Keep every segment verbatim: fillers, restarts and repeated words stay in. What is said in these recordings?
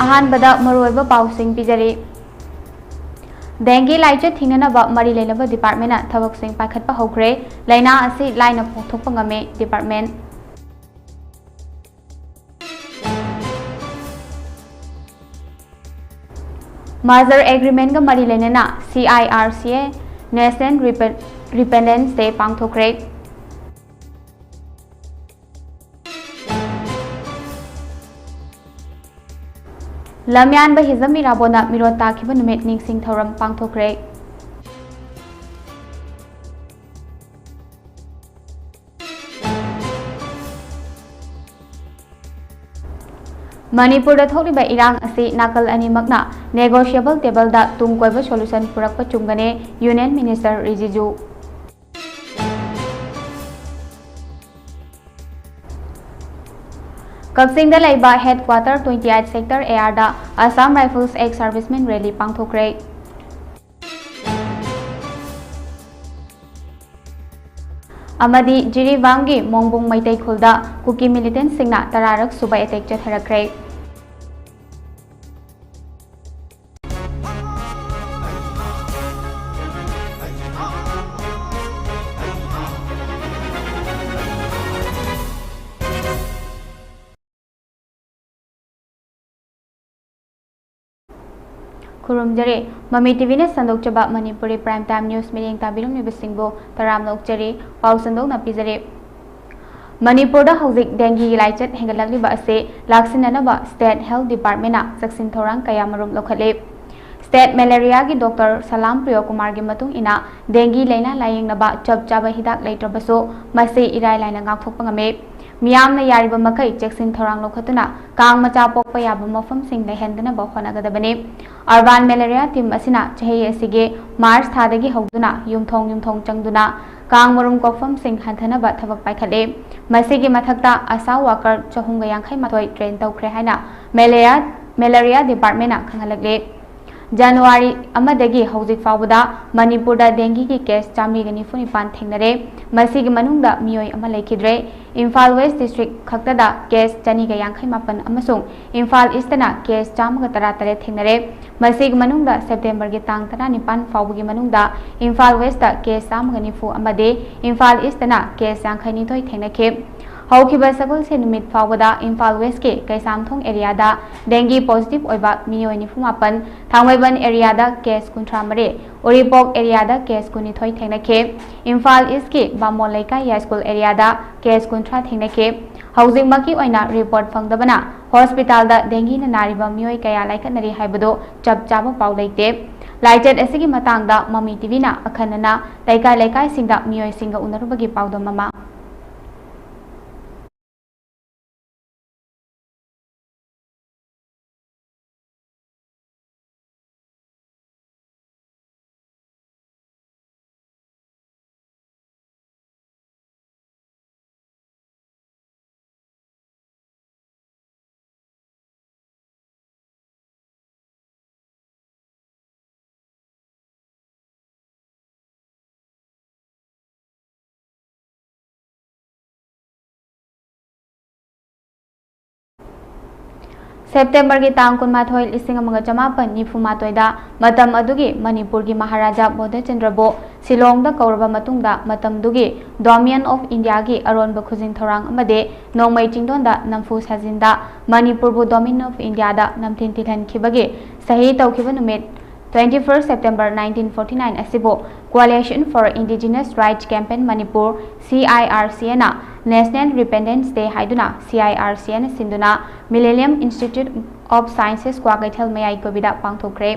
ꯑꯍꯥꯟꯕꯗ ꯃꯔꯨꯑꯣꯏꯕ ꯄꯥꯎꯁꯤꯡ ꯄꯤꯖꯔꯤ꯫ ꯗꯦꯡꯒꯤ ꯂꯥꯏꯆꯠ ꯊꯤꯡꯅꯅꯕ ꯃꯔꯤ ꯂꯩꯅꯕ ꯗꯤꯄꯥꯔꯠꯃꯦꯟꯅ ꯊꯕꯛꯁꯤꯡ ꯄꯥꯏꯈꯠꯄ ꯍꯧꯈ꯭ꯔꯦ꯫ ꯂꯥꯏꯅꯥ ꯑꯁꯤ ꯂꯥꯏꯅ ꯄꯣꯛꯊꯣꯛꯄ ꯉꯝꯃꯤ, ꯗꯤꯄꯥꯔꯠꯃꯦꯟ꯫ Merger Agreement ꯒ ꯃꯔꯤ ꯂꯩꯅꯅ C I R C A National Repe-, Repentance Day ꯄꯥꯡꯊꯣꯛꯈ꯭ꯔꯦ꯫ ꯂꯝꯌꯥꯟꯕ ꯍꯤꯖꯝ ꯏꯔꯥꯕꯣꯠꯅ ꯃꯤꯔꯣꯠ ꯇꯥꯈꯤꯕ ꯅꯨꯃꯤꯠ ꯅꯤꯡꯁꯤꯡ ꯊꯧꯔꯝ ꯄꯥꯡꯊꯣꯛꯈ꯭ꯔꯦ꯫ ꯃꯅꯤꯄꯨꯔꯗ ꯊꯣꯛꯂꯤꯕ ꯏꯔꯥꯡ ꯑꯁꯤ ꯅꯥꯀꯜ ꯑꯅꯤꯃꯛꯅ negotiable table ꯗ ꯇꯨꯡ ꯀꯣꯏꯕ solution ꯄꯨꯔꯛꯄ ꯆꯨꯝꯒꯅꯤ, Union Minister ꯔꯤꯖꯤꯖꯨ꯫ ꯀꯛꯆꯤꯡꯗ ꯂꯩꯕ headquarter twenty eight Sector A R the Assam Rifles ex servicemen rally ꯄꯥꯡꯊꯣꯛꯈ꯭ꯔꯦ꯫ ꯑꯃꯗꯤ ꯖꯤꯔꯤꯕꯥꯝꯒꯤ ꯃꯣꯡꯕꯨꯡ ꯃꯩꯇꯩ ꯈꯨꯜꯗ ꯀꯨꯀꯤ militant ꯁꯤꯡꯅ ꯇꯔꯥꯔꯛ ꯁꯨꯕ attack ꯆꯠꯊꯔꯛꯈ꯭ꯔꯦ꯫ ꯈꯨꯔꯨꯝꯖꯔꯤ꯫ ꯃꯃꯤ ꯇꯤꯚꯤꯅ ꯁꯟꯗꯣꯛꯆꯕ ꯃꯅꯤꯄꯨꯔꯤ Prime Time News ꯃꯤꯠꯌꯦꯡ ꯇꯥꯕꯤꯔꯝꯂꯤꯕꯁꯤꯡꯕꯨ ꯇꯔꯥꯝꯅ ꯑꯣꯛꯆꯔꯤ꯫ ꯄꯥꯎ ꯁꯟꯗꯣꯛꯅ ꯄꯤꯖꯔꯤ꯫ ꯃꯅꯤꯄꯨꯔꯗ ꯍꯧꯖꯤꯛ ꯗꯦꯡꯒꯤꯒꯤ ꯂꯥꯏꯆꯠ ꯍꯦꯟꯒꯠꯂꯛꯂꯤꯕ ꯑꯁꯤ ꯂꯥꯛꯁꯤꯟꯅꯅꯕ State Health Department ꯅ ꯆꯦꯛꯁꯤꯟ ꯊꯧꯔꯥꯡ ꯀꯌꯥꯃꯔꯨꯝ ꯂꯧꯈꯠꯂꯤ꯫ State Malaria ꯒꯤ Doctor ꯁꯂꯥꯝ ꯄ꯭ꯔꯤꯌꯣꯀꯨꯃꯥꯔꯒꯤ ꯃꯇꯨꯡ ꯏꯟꯅ, ꯗꯦꯡꯒꯤ ꯂꯥꯏꯅꯥ ꯂꯥꯌꯦꯡꯅꯕ ꯆꯞ ꯆꯥꯕ ꯍꯤꯗꯥꯛ ꯂꯩꯇ꯭ꯔꯕꯁꯨ, ꯃꯁꯤ ꯏꯔꯥꯏ ꯂꯥꯏꯅ ꯉꯥꯛꯊꯣꯛꯄ ꯉꯝꯃꯤ꯫ ꯃꯤꯌꯥꯝꯅ ꯌꯥꯔꯤꯕ ꯃꯈꯩ ꯆꯦꯛꯁꯤꯟ ꯊꯧꯔꯥꯡ ꯂꯧꯈꯠꯇꯨꯅ ꯀꯥꯡ ꯃꯆꯥ ꯄꯣꯛꯄ ꯌꯥꯕ ꯃꯐꯝꯁꯤꯡ ꯂꯩꯍꯟꯗꯅꯕ ꯍꯣꯠꯅꯒꯗꯕꯅꯤ꯫ Urban Malaria Team ꯑꯁꯤꯅ ꯆꯍꯤ ꯑꯁꯤꯒꯤ March ꯊꯥꯗꯒꯤ ꯍꯧꯗꯨꯅ ꯌꯨꯝꯊꯣꯡ ꯌꯨꯝꯊꯣꯡ ꯆꯪꯗꯨꯅ ꯀꯥꯡ ꯃꯔꯨꯝ ꯀꯣꯛꯐꯝꯁꯤꯡ ꯍꯟꯊꯅꯕ ꯊꯕꯛ ꯄꯥꯏꯈꯠꯂꯤ꯫ ꯃꯁꯤꯒꯤ ꯃꯊꯛꯇ, ASHA worker ꯆꯍꯨꯝꯒ ꯌꯥꯡꯈꯩ ꯃꯥꯊꯣꯏ train ꯇꯧꯈ꯭ꯔꯦ ꯍꯥꯏꯅ Malaria, Malaria Department ꯅ ꯈꯪꯍꯜꯂꯛꯂꯤ꯫ ꯖꯅꯋꯥꯔꯤ ꯑꯃꯗꯒꯤ ꯍꯧꯖꯤꯛ ꯐꯥꯎꯕꯗ ꯃꯅꯤꯄꯨꯔꯗ ꯗꯦꯡꯒꯤꯒꯤ ꯀꯦꯁ ꯆꯥꯃꯔꯤꯒ ꯅꯤꯐꯨ ꯅꯤꯄꯥꯟ ꯊꯦꯡꯅꯔꯦ꯫ ꯃꯁꯤꯒꯤ ꯃꯅꯨꯡꯗ ꯃꯤꯑꯣꯏ ꯑꯃ ꯂꯩꯈꯤꯗ꯭ꯔꯦ꯫ ꯏꯝꯐꯥꯜ ꯋꯦꯁ ꯗꯤꯁꯇ꯭ꯔꯤꯛ ꯈꯛꯇꯗ ꯀꯦꯁ ꯆꯅꯤꯒ ꯌꯥꯡꯈꯩ ꯃꯥꯄꯟ ꯑꯃꯁꯨꯡ ꯏꯝꯐꯥꯜ ꯏꯁꯇꯅ ꯀꯦꯁ ꯆꯥꯝꯃꯒ ꯇꯔꯥ ꯇꯔꯦꯠ ꯊꯦꯡꯅꯔꯦ꯫ ꯃꯁꯤꯒꯤ ꯃꯅꯨꯡꯗ ꯁꯦꯞꯇꯦꯝꯕꯔꯒꯤ ꯇꯥꯡ ꯇꯔꯥꯅꯤꯄꯥꯟ ꯐꯥꯎꯕꯒꯤ ꯃꯅꯨꯡꯗ ꯏꯝꯐꯥꯜ ꯋꯦꯁꯇ ꯀꯦꯁ ꯆꯥꯝꯃꯒ ꯅꯤꯐꯨ ꯑꯃꯗꯤ ꯏꯝꯐꯥꯜ ꯏꯁꯇꯅ ꯀꯦꯁ ꯌꯥꯡꯈꯩ ꯅꯤꯊꯣꯏ ꯊꯦꯡꯅꯈꯤ꯫ ꯍꯧꯈꯤꯕ ꯁꯒꯣꯜꯁꯦꯟ ꯅꯨꯃꯤꯠ ꯐꯥꯎꯕꯗ ꯏꯝꯐꯥꯜ ꯋꯦꯁꯀꯤ ꯀꯩꯁꯥꯝꯊꯣꯡ ꯑꯦꯔꯤꯌꯥꯗ ꯗꯦꯡꯒꯤ ꯄꯣꯖꯤꯇꯤꯚ ꯑꯣꯏꯕ ꯃꯤꯑꯣꯏ ꯅꯤꯐꯨ ꯃꯥꯄꯟ, ꯊꯥꯡꯃꯩꯕꯟ ꯑꯦꯔꯤꯌꯥꯗ ꯀꯦꯁ ꯀꯨꯟꯊ꯭ꯔꯥ ꯃꯔꯤ, ꯎꯔꯤꯄꯣꯛ ꯑꯦꯔꯤꯌꯥꯗ ꯀꯦꯁ ꯀꯨꯟꯅꯤꯊꯣꯏ ꯊꯦꯡꯅꯈꯤ꯫ ꯏꯝꯐꯥꯜ ꯏꯁꯀꯤ ꯕꯥꯃꯣꯟ ꯂꯩꯀꯥꯏ ꯌꯥꯏꯁ꯭ꯀꯨꯜ ꯑꯦꯔꯤꯌꯥꯗ ꯀꯦꯁ ꯀꯨꯟꯊ꯭ꯔꯥ ꯊꯦꯡꯅꯈꯤ꯫ ꯍꯧꯖꯤꯛꯃꯛꯀꯤ ꯑꯣꯏꯅ ꯔꯤꯄꯣꯔꯠ ꯐꯪꯗꯕꯅ ꯍꯣꯁꯄꯤꯇꯥꯜꯗ ꯗꯦꯡꯒꯤꯅ ꯅꯥꯔꯤꯕ ꯃꯤꯑꯣꯏ ꯀꯌꯥ ꯂꯥꯏꯀꯠꯅꯔꯤ ꯍꯥꯏꯕꯗꯨ ꯆꯞ ꯆꯥꯕ ꯄꯥꯎ ꯂꯩꯇꯦ꯫ ꯂꯥꯏꯆꯠ ꯑꯁꯤꯒꯤ ꯃꯇꯥꯡꯗ ꯃꯃꯤ ꯇꯤꯚꯤꯅ ꯑꯈꯟꯅꯅ ꯂꯩꯀꯥꯏ ꯂꯩꯀꯥꯏꯁꯤꯡꯗ ꯃꯤꯑꯣꯏꯁꯤꯡꯒ ꯎꯅꯔꯨꯕꯒꯤ ꯄꯥꯎꯗꯝ ꯑꯃ꯫ ꯁꯦꯞꯇꯦꯝꯕꯔꯒꯤ ꯇꯥꯡ ꯀꯨꯟꯃꯥꯊꯣꯏ, ꯂꯤꯁꯤꯡ ꯑꯃꯒ ꯆꯃꯥꯄꯟ ꯅꯤꯐꯨ ꯃꯥꯊꯣꯏꯗ ꯃꯇꯝ ꯑꯗꯨꯒꯤ ꯃꯅꯤꯄꯨꯔꯒꯤ ꯃꯍꯥꯔꯥꯖꯥ ꯕꯣꯙꯆꯟꯗ꯭ꯔꯕꯨ ꯁꯤꯂꯣꯡꯗ ꯀꯧꯔꯕ ꯃꯇꯨꯡꯗ, ꯃꯇꯝꯗꯨꯒꯤ ꯗꯣꯃꯤꯌꯟ ꯑꯣꯐ ꯏꯟꯗꯤꯌꯥꯒꯤ ꯑꯔꯣꯟꯕ ꯈꯨꯖꯤꯡ ꯊꯧꯔꯥꯡ ꯑꯃꯗꯤ ꯅꯣꯡꯃꯩ ꯆꯤꯡꯗꯣꯟꯗ ꯅꯝꯐꯨ ꯁꯥꯖꯤꯟꯗ ꯃꯅꯤꯄꯨꯔꯕꯨ ꯗꯣꯃꯤꯌꯟ ꯑꯣꯐ ꯏꯟꯗꯤꯌꯥꯗ ꯅꯝꯊꯤꯟ ꯊꯤꯜꯍꯟꯈꯤꯕꯒꯤ ꯁꯍꯤ ꯇꯧꯈꯤꯕ ꯅꯨꯃꯤꯠ, twenty-first September nineteen forty-nine ꯑꯁꯤꯕꯨ Coalition for Indigenous Rights Campaign Manipur, C I R C Aꯅ National Repentance Day ꯍꯥꯏꯗꯨꯅ C I R C Aꯅ ꯁꯤꯟꯗꯨꯅ Millennium Institute of Sciences Kwakeithel ꯃꯌꯥꯏ ꯀꯣꯕꯤꯗ ꯄꯥꯡꯊꯣꯛꯈ꯭ꯔꯦ꯫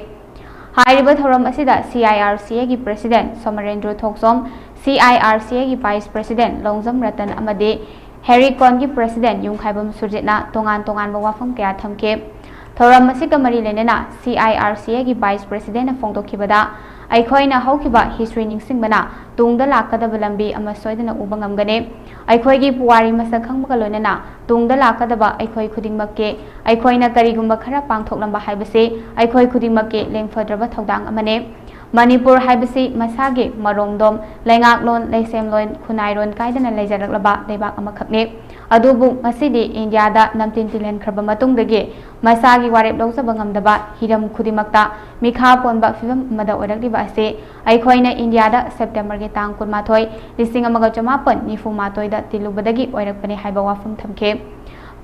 ꯍꯥꯏꯔꯤꯕ ꯊꯧꯔꯝ ꯑꯁꯤꯗ C I R C Aꯒꯤ President ꯁꯣꯃꯔꯦꯟꯗ꯭ꯔꯣ Thokchom, C I R C Aꯒꯤ Vice President Longjam Ratan ꯑꯃꯗꯤ ꯍꯦꯔꯤꯀꯣꯟꯒꯤ President ꯌꯨꯝꯈꯥꯏꯕꯝ ꯁꯨꯔꯖꯤꯠꯅ ꯇꯣꯉꯥꯟ ꯇꯣꯉꯥꯟꯕ ꯋꯥꯐꯝ ꯀꯌꯥ ꯊꯝꯈꯤ꯫ ꯊꯧꯔꯝ ꯑꯁꯤꯒ ꯃꯔꯤ ꯂꯩꯅꯅ C I R C Aꯒꯤ Vice Presidentꯅ ꯐꯣꯡꯗꯣꯛꯈꯤꯕꯗ, ꯑꯩꯈꯣꯏꯅ ꯍꯧꯈꯤꯕ history ꯅꯤꯡꯁꯤꯡꯕꯅ ꯇꯨꯡꯗ ꯂꯥꯛꯀꯗꯕ ꯂꯝꯕꯤ ꯑꯃ ꯁꯣꯏꯗꯅ ꯎꯕ ꯉꯝꯒꯅꯤ꯫ ꯑꯩꯈꯣꯏꯒꯤ ꯄꯨꯋꯥꯔꯤ ꯃꯁꯛ ꯈꯪꯕꯒ ꯂꯣꯏꯅꯅ ꯇꯨꯡꯗ ꯂꯥꯛꯀꯗꯕ ꯑꯩꯈꯣꯏ ꯈꯨꯗꯤꯡꯃꯛꯀꯤ, ꯑꯩꯈꯣꯏꯅ ꯀꯔꯤꯒꯨꯝꯕ ꯈꯔ ꯄꯥꯡꯊꯣꯛꯂꯝꯕ ꯍꯥꯏꯕꯁꯤ ꯑꯩꯈꯣꯏ ꯈꯨꯗꯤꯡꯃꯛꯀꯤ ꯂꯦꯡꯐꯗ꯭ꯔꯕ ꯊꯧꯗꯥꯡ ꯑꯃꯅꯤ꯫ ꯃꯅꯤꯄꯨꯔ ꯍꯥꯏꯕꯁꯤ ꯃꯁꯥꯒꯤ ꯃꯔꯣꯝꯗꯣꯝ, ꯂꯩꯉꯥꯛꯂꯣꯟ, ꯂꯩꯁꯦꯝꯂꯣꯟ, ꯈꯨꯟꯅꯥꯏꯔꯣꯟ ꯀꯥꯏꯗꯅ ꯂꯩꯖꯔꯛꯂꯕ ꯂꯩꯕꯥꯛ ꯑꯃꯈꯛꯅꯤ꯫ ꯑꯗꯨꯕꯨ ꯉꯁꯤꯗꯤ ꯏꯟꯗꯤꯌꯥꯗ ꯅꯝꯇꯤꯟ ꯇꯤꯜꯍꯟꯈ꯭ꯔꯕ ꯃꯇꯨꯡꯗꯒꯤ ꯃꯁꯥꯒꯤ ꯋꯥꯔꯦꯞ ꯂꯧꯖꯕ ꯉꯝꯗꯕ ꯍꯤꯔꯝ ꯈꯨꯗꯤꯡꯃꯛꯇ ꯃꯤꯈꯥ ꯄꯣꯟꯕ ꯐꯤꯕꯝ ꯑꯃꯗ ꯑꯣꯏꯔꯛꯂꯤꯕ ꯑꯁꯤ ꯑꯩꯈꯣꯏꯅ ꯏꯟꯗꯤꯌꯥꯗ Septemberꯒꯤ ꯇꯥꯡ ꯀꯨꯟꯃꯥꯊꯣꯏ, ꯂꯤꯁꯤꯡ ꯑꯃꯒ ꯆꯃꯥꯄꯟ ꯅꯤꯐꯨ ꯃꯥꯊꯣꯏꯗ ꯇꯤꯜꯂꯨꯕꯗꯒꯤ ꯑꯣꯏꯔꯛꯄꯅꯤ ꯍꯥꯏꯕ ꯋꯥꯐꯝ ꯊꯝꯈꯤ꯫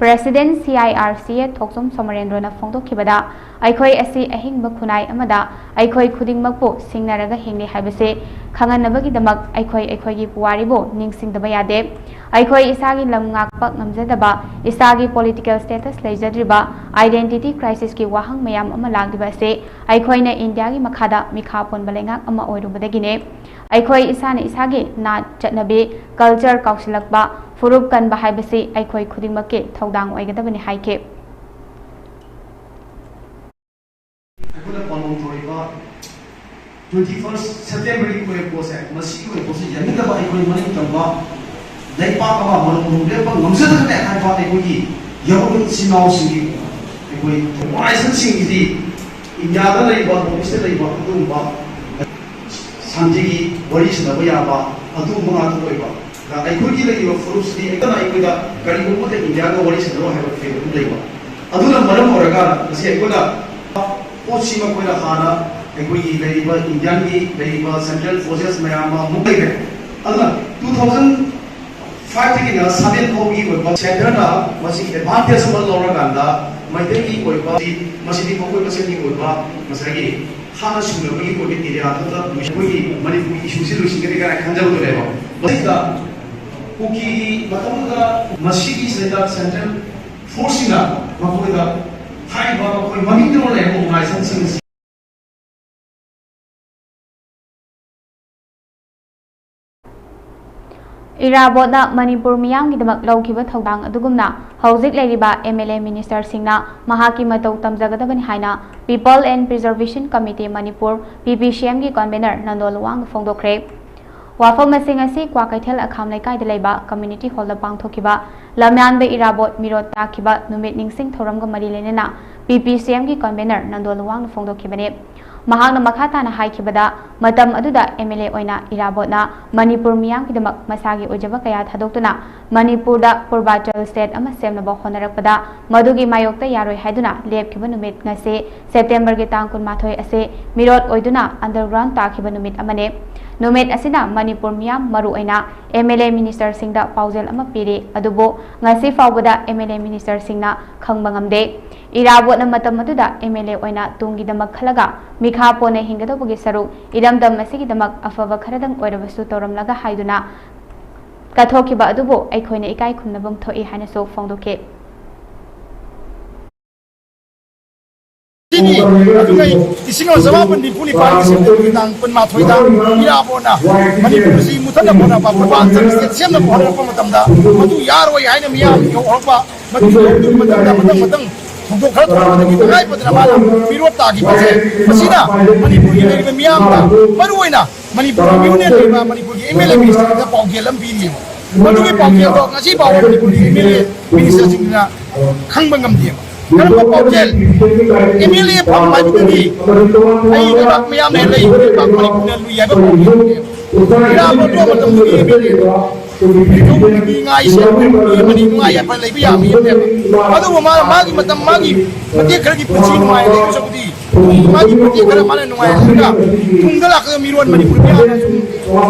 President C I R C A ꯊꯣꯛꯆꯣꯝ ꯁꯣꯃꯔꯦꯟꯗ꯭ꯔꯣꯅ ꯐꯣꯡꯗꯣꯛꯈꯤꯕꯗ, ꯑꯩꯈꯣꯏ ꯑꯁꯤ ꯑꯍꯤꯡꯕ ꯈꯨꯟꯅꯥꯏ ꯑꯃꯗ ꯑꯩꯈꯣꯏ ꯈꯨꯗꯤꯡꯃꯛꯄꯨ ꯁꯤꯡꯅꯔꯒ ꯍꯤꯡꯂꯤ ꯍꯥꯏꯕꯁꯤ ꯈꯪꯍꯟꯅꯕꯒꯤꯗꯃꯛ ꯑꯩꯈꯣꯏ ꯑꯩꯈꯣꯏꯒꯤ ꯄꯨꯋꯥꯔꯤꯕꯨ ꯅꯤꯡꯁꯤꯡꯗꯕ ꯌꯥꯗꯦ꯫ ꯑꯩꯈꯣꯏ ꯏꯁꯥꯒꯤ ꯂꯝ ꯉꯥꯛꯄ ꯉꯝꯖꯗꯕ, ꯏꯁꯥꯒꯤ political status ꯂꯩꯖꯗ꯭ꯔꯤꯕ, identity crisisꯀꯤ ꯋꯥꯍꯪ ꯃꯌꯥꯝ ꯑꯃ ꯂꯥꯛꯂꯤꯕ ꯑꯁꯤ ꯑꯩꯈꯣꯏꯅ ꯏꯟꯗꯤꯌꯥꯒꯤ ꯃꯈꯥꯗ ꯃꯤꯈꯥ ꯄꯣꯟꯕ ꯂꯩꯉꯥꯛ ꯑꯃ ꯑꯣꯏꯔꯨꯕꯗꯒꯤꯅꯤ꯫ ꯑꯩꯈꯣꯏ ꯏꯁꯥꯅ ꯏꯁꯥꯒꯤ ꯅꯥꯠ, ꯆꯠꯅꯕꯤ, culture ꯀꯥꯎꯁꯤꯜꯂꯛꯄ, ꯐꯨꯔꯨꯞ ꯀꯟꯕ ꯍꯥꯏꯕꯁꯤ ꯑꯩꯈꯣꯏ ꯈꯨꯗꯤꯡꯃꯛꯀꯤ ꯊꯧꯗꯥꯡ ꯑꯣꯏꯒꯗꯕꯅꯤ ꯍꯥꯏꯈꯤ꯫ ꯑꯩꯈꯣꯏꯅ ꯄꯥꯡꯂꯣꯟ ꯇꯧꯔꯤꯕ twenty first Septemberꯒꯤ ꯑꯣꯏꯕ ꯄꯣꯠꯁꯦ, ꯃꯁꯤꯒꯤ ꯑꯣꯏꯕ ꯄꯣꯠꯁꯦ ꯌꯥꯅꯤꯡꯗꯕ ꯑꯩꯈꯣꯏ ꯃꯅꯤꯡ ꯇꯝꯕ ꯂꯩꯄꯥꯛ ꯑꯃ ꯃꯔꯨꯝ ꯂꯦꯞꯄ ꯉꯝꯖꯗꯕꯅꯦ ꯍꯥꯏꯕ ꯑꯩꯈꯣꯏꯒꯤ ꯌꯥꯑꯣꯟ ꯏꯆꯤꯟ ꯏꯅꯥꯎꯁꯤꯡꯒꯤ ꯑꯩꯈꯣꯏ organisationꯁꯤꯡꯒꯤꯗꯤ ꯏꯟꯗꯤꯌꯥꯗ ꯂꯩꯕ, ꯅꯣꯔꯠ ꯏꯁꯇ ꯂꯩꯕ ꯑꯗꯨꯒꯨꯝꯕ ꯁꯥꯟꯇꯤꯒꯤ ꯋꯥꯔꯤ ꯁꯥꯟꯅꯕ ꯌꯥꯕ ꯑꯗꯨꯒꯨꯝꯕ ꯉꯥꯛꯇ ꯑꯣꯏꯕ꯫ ꯑꯩꯈꯣꯏꯒꯤ ꯂꯩꯔꯤꯕ ꯐꯨꯔꯨꯞꯁꯤꯗꯤ ꯑꯩꯈꯣꯏꯅ ꯑꯩꯈꯣꯏꯗ ꯀꯔꯤꯒꯨꯝꯕ ꯑꯃꯗ ꯏꯟꯗꯤꯌꯥꯒ ꯋꯥꯔꯤ ꯁꯥꯟꯅꯔꯣ ꯍꯥꯏꯕ ꯐꯤꯕꯝ ꯑꯗꯨꯝ ꯂꯩꯕ꯫ ꯑꯗꯨꯅ ꯃꯔꯝ ꯑꯣꯏꯔꯒ ꯉꯁꯤ ꯑꯩꯈꯣꯏꯅ ꯄꯣꯠꯁꯤꯃ ꯑꯩꯈꯣꯏꯅ ꯍꯥꯟꯅ ꯑꯩꯈꯣꯏꯒꯤ ꯂꯩꯔꯤꯕ ꯏꯟꯗꯤꯌꯥꯒꯤ ꯂꯩꯔꯤꯕ central forces ꯃꯌꯥꯝ ꯑꯃ ꯑꯃꯨꯛ ꯂꯩꯔꯦ꯫ ꯑꯗꯨꯅ two thousand fiveꯇꯒꯤꯅ seven ꯐꯥꯎꯒꯤ ꯑꯣꯏꯕ centreꯅ ꯃꯁꯤ advantage ꯑꯃ ꯂꯧꯔꯀꯥꯟꯗ ꯃꯩꯇꯩꯒꯤ ꯑꯣꯏꯕ, ꯃꯁꯤꯗꯤ ꯃꯈꯣꯏ ꯃꯁꯦꯟꯒꯤ ꯑꯣꯏꯕ ꯉꯁꯥꯏꯒꯤ ꯍꯥꯟꯅ ꯁꯨꯡꯅꯕꯒꯤ ꯑꯣꯏꯕ areaꯗꯨꯗ ꯑꯩꯈꯣꯏꯒꯤ ꯃꯅꯤꯄꯨꯔꯒꯤ issueꯁꯤ ꯂꯣꯏꯁꯤꯟꯒꯅꯤ ꯀꯥꯏꯅ ꯈꯟꯖꯕꯗꯨꯅꯦꯕ꯫ ꯃꯁꯤꯗ ꯀꯨꯀꯤꯒꯤ ꯃꯇꯝꯗꯨꯗ ꯃꯁꯤꯒꯤ ꯁꯤꯗ central forceꯁꯤꯡꯅ ꯃꯈꯣꯏꯗ ꯍꯥꯏꯔꯤꯕ ꯃꯈꯣꯏ ꯃꯃꯤꯡꯗꯨꯅ ꯂꯩꯔꯤꯕ organisationꯁꯤꯡ ꯑꯁꯤ ꯏꯔꯥꯕꯣꯠꯅ ꯃꯅꯤꯄꯨꯔ ꯃꯤꯌꯥꯝꯒꯤꯗꯃꯛ ꯂꯧꯈꯤꯕ ꯊꯧꯗꯥꯡ ꯑꯗꯨꯒꯨꯝꯅ ꯍꯧꯖꯤꯛ ꯂꯩꯔꯤꯕ M L A minister ꯁꯤꯡꯅ ꯃꯍꯥꯛꯀꯤ ꯃꯇꯧ ꯇꯝꯖꯒꯗꯕꯅꯤ ꯍꯥꯏꯅ People and Preservation Committee Manipur, P P C M ꯒꯤ convener ꯅꯟꯗꯣ ꯂꯨꯋꯥꯡꯅ ꯐꯣꯡꯗꯣꯛꯈ꯭ꯔꯦ꯫ ꯋꯥꯐꯝ ꯑꯁꯤ ꯉꯁꯤ ꯀ꯭ꯋꯥꯀꯩꯊꯦꯜ ꯑꯈꯥꯝ ꯂꯩꯀꯥꯏꯗ ꯂꯩꯕ community hall ꯗ ꯄꯥꯡꯊꯣꯛꯈꯤꯕ ꯂꯝꯌꯥꯟꯕ ꯏꯔꯥꯕꯣꯠ ꯃꯤꯔꯣꯠ ꯇꯥꯈꯤꯕ ꯅꯨꯃꯤꯠ ꯅꯤꯡꯁꯤꯡ ꯊꯧꯔꯝꯒ ꯃꯔꯤ ꯂꯩꯅꯅ P P C M ꯒꯤ convener ꯅꯟꯗꯣ ꯂꯨꯋꯥꯡꯅ ꯐꯣꯡꯗꯣꯛꯈꯤꯕꯅꯤ꯫ ꯃꯍꯥꯛꯅ ꯃꯈꯥ ꯇꯥꯅ ꯍꯥꯏꯈꯤꯕꯗ, ꯃꯇꯝ ꯑꯗꯨꯗ M L A ꯑꯣꯏꯅ ꯏꯔꯥꯕꯣꯠꯅ ꯃꯅꯤꯄꯨꯔ ꯃꯤꯌꯥꯝꯒꯤꯗꯃꯛ ꯃꯁꯥꯒꯤ ꯑꯣꯏꯖꯕ ꯀꯌꯥ ꯊꯥꯗꯣꯛꯇꯨꯅ ꯃꯅꯤꯄꯨꯔꯗ ꯄꯨꯔꯕꯥꯆꯜ state ꯑꯃ ꯁꯦꯝꯅꯕ ꯍꯣꯠꯅꯔꯛꯄꯗ ꯃꯗꯨꯒꯤ ꯃꯥꯌꯣꯛꯇ ꯌꯥꯔꯣꯏ ꯍꯥꯏꯗꯨꯅ ꯂꯦꯞꯈꯤꯕ ꯅꯨꯃꯤꯠ ꯉꯁꯤ September ꯒꯤ ꯇꯥꯡ ꯀꯨꯟꯃꯥꯊꯣꯏ ꯑꯁꯤ ꯃꯤꯔꯣꯠ ꯑꯣꯏꯗꯨꯅ underground ꯇꯥꯈꯤꯕ ꯅꯨꯃꯤꯠ ꯑꯃꯅꯤ꯫ ꯅꯨꯃꯤꯠ ꯑꯁꯤꯅ ꯃꯅꯤꯄꯨꯔ ꯃꯤꯌꯥꯝ, ꯃꯔꯨꯑꯣꯏꯅ M L A minister ꯁꯤꯡꯗ ꯄꯥꯎꯖꯦꯜ ꯑꯃ ꯄꯤꯔꯤ, ꯑꯗꯨꯕꯨ ꯉꯁꯤ ꯐꯥꯎꯕꯗ M L A minister ꯁꯤꯡꯅ ꯈꯪꯕ ꯉꯝꯗꯦ꯫ ꯏꯔꯥꯕꯣꯠꯅ ꯃꯇꯝ ꯑꯗꯨꯗ M L A ꯑꯣꯏꯅ ꯇꯨꯡꯒꯤꯗꯃꯛ ꯈꯜꯂꯒ ꯃꯤꯈꯥ ꯄꯣꯟꯅ ꯍꯤꯡꯒꯗꯧꯕꯒꯤ ꯁꯔꯨꯛ ꯏꯔꯝꯗꯝ ꯑꯁꯤꯒꯤꯗꯃꯛ ꯑꯐꯕ ꯈꯔꯗꯪ ꯑꯣꯏꯔꯕꯁꯨ ꯇꯧꯔꯝꯂꯒ ꯍꯥꯏꯗꯨꯅ ꯀꯠꯊꯣꯛꯈꯤꯕ ꯑꯗꯨꯕꯨ ꯑꯩꯈꯣꯏꯅ ꯏꯀꯥꯏ ꯈꯨꯝꯅꯐꯝ ꯊꯣꯛꯏ ꯍꯥꯏꯅꯁꯨ ꯐꯣꯡꯗꯣꯛꯈꯤ꯫ ꯁꯤꯅꯤ, ꯑꯗꯨꯅ ꯂꯤꯁꯤꯡ ꯑꯃ ꯆꯃꯥꯄꯟ ꯅꯤꯐꯨ ꯅꯤꯄꯥꯟꯒꯤ September ꯒꯤ ꯇꯥꯡ ꯀꯨꯟꯃꯥꯊꯣꯏꯗ ꯏꯔꯥꯕꯣꯠꯅ ꯃꯅꯤꯄꯨꯔ ꯑꯁꯤ ꯃꯨꯊꯠꯅꯕ ꯍꯣꯠꯅꯔꯛꯄ, ꯄꯨꯔꯕꯥꯆꯜ state ꯁꯦꯝꯅꯕ ꯍꯣꯠꯅꯔꯛꯄ ꯃꯇꯝꯗ ꯃꯗꯨ ꯌꯥꯔꯣꯏ ꯍꯥꯏꯅ ꯃꯤꯌꯥꯝꯒꯤ ꯍꯧꯔꯛꯄ, ꯃꯗꯨꯒꯤ ꯍꯧꯔꯛꯄ ꯃꯇꯝꯗ ꯃꯊꯪ ꯃꯊꯪ ꯊꯧꯗꯣꯛ ꯈꯔ ꯊꯣꯛꯂꯛꯄꯗꯒꯤ ꯇꯉꯥꯏ ꯐꯗꯅ ꯃꯥꯅ ꯃꯤꯔꯣꯠ ꯇꯥꯈꯤꯕ ꯑꯁꯦ, ꯃꯁꯤꯅ ꯃꯅꯤꯄꯨꯔꯒꯤ ꯂꯩꯔꯤꯕ ꯃꯤꯌꯥꯝꯗ, ꯃꯔꯨꯑꯣꯏꯅ ꯃꯅꯤꯄꯨꯔꯒꯤ ꯃꯤꯍꯨꯠ ꯂꯩꯔꯤꯕ ꯃꯅꯤꯄꯨꯔꯒꯤ M L A minister ꯗ ꯄꯥꯎꯖꯦꯜ ꯑꯃ ꯄꯤꯔꯤꯑꯕ꯫ ꯃꯗꯨꯒꯤ ꯄꯥꯎꯖꯦꯜꯗꯣ ꯉꯁꯤ ꯐꯥꯎꯕ ꯃꯅꯤꯄꯨꯔꯒꯤ M L A minister ꯁꯤꯡꯅ ꯈꯪꯕ ꯉꯝꯗꯦꯕ꯫ ꯀꯔꯝꯕ ꯄꯥꯎꯖꯦꯜ? M L A ꯐꯝ ꯍꯥꯏꯕꯗꯨꯗꯤ ꯑꯩ ꯂꯩꯕꯥꯛ ꯃꯌꯥꯝꯅ ꯂꯩ, ꯂꯩꯕꯥꯛ ꯃꯅꯤꯄꯨꯔꯅ ꯂꯨꯏ ꯍꯥꯏꯕ ꯄꯥꯎꯖꯦꯜꯅꯦꯕ꯫ ꯏꯔꯥꯕꯣꯠ ꯃꯇꯝꯗꯨꯒꯤ M L A ꯗꯣ ꯅꯨꯡꯉꯥꯏ ꯁꯦꯟ ꯊꯨꯝꯒꯤ ꯃꯅꯤ ꯅꯨꯡꯉꯥꯏ ꯌꯥꯏꯐ ꯂꯩꯕ ꯌꯥꯕ ꯃꯤ ꯑꯃꯅꯦꯕ꯫ ꯑꯗꯨꯕꯨ ꯃꯥꯅ ꯃꯥꯒꯤ ꯃꯇꯝ, ꯃꯥꯒꯤ ꯃꯇꯦꯛ ꯈꯔꯒꯤ ꯄꯨꯟꯁꯤ ꯅꯨꯡꯉꯥꯏ ꯂꯩꯗꯧ ꯁꯔꯨꯛꯄꯨꯗꯤ, ꯃꯥꯒꯤ ꯃꯇꯦꯛ ꯈꯔ ꯃꯥꯅ ꯅꯨꯡꯉꯥꯏꯍꯜꯂꯒ ꯇꯨꯡꯗ ꯂꯥꯛꯀꯗꯕ ꯃꯤꯔꯣꯟ ꯃꯅꯤꯄꯨꯔ ꯃꯤꯌꯥꯝꯅ ꯁꯨꯝ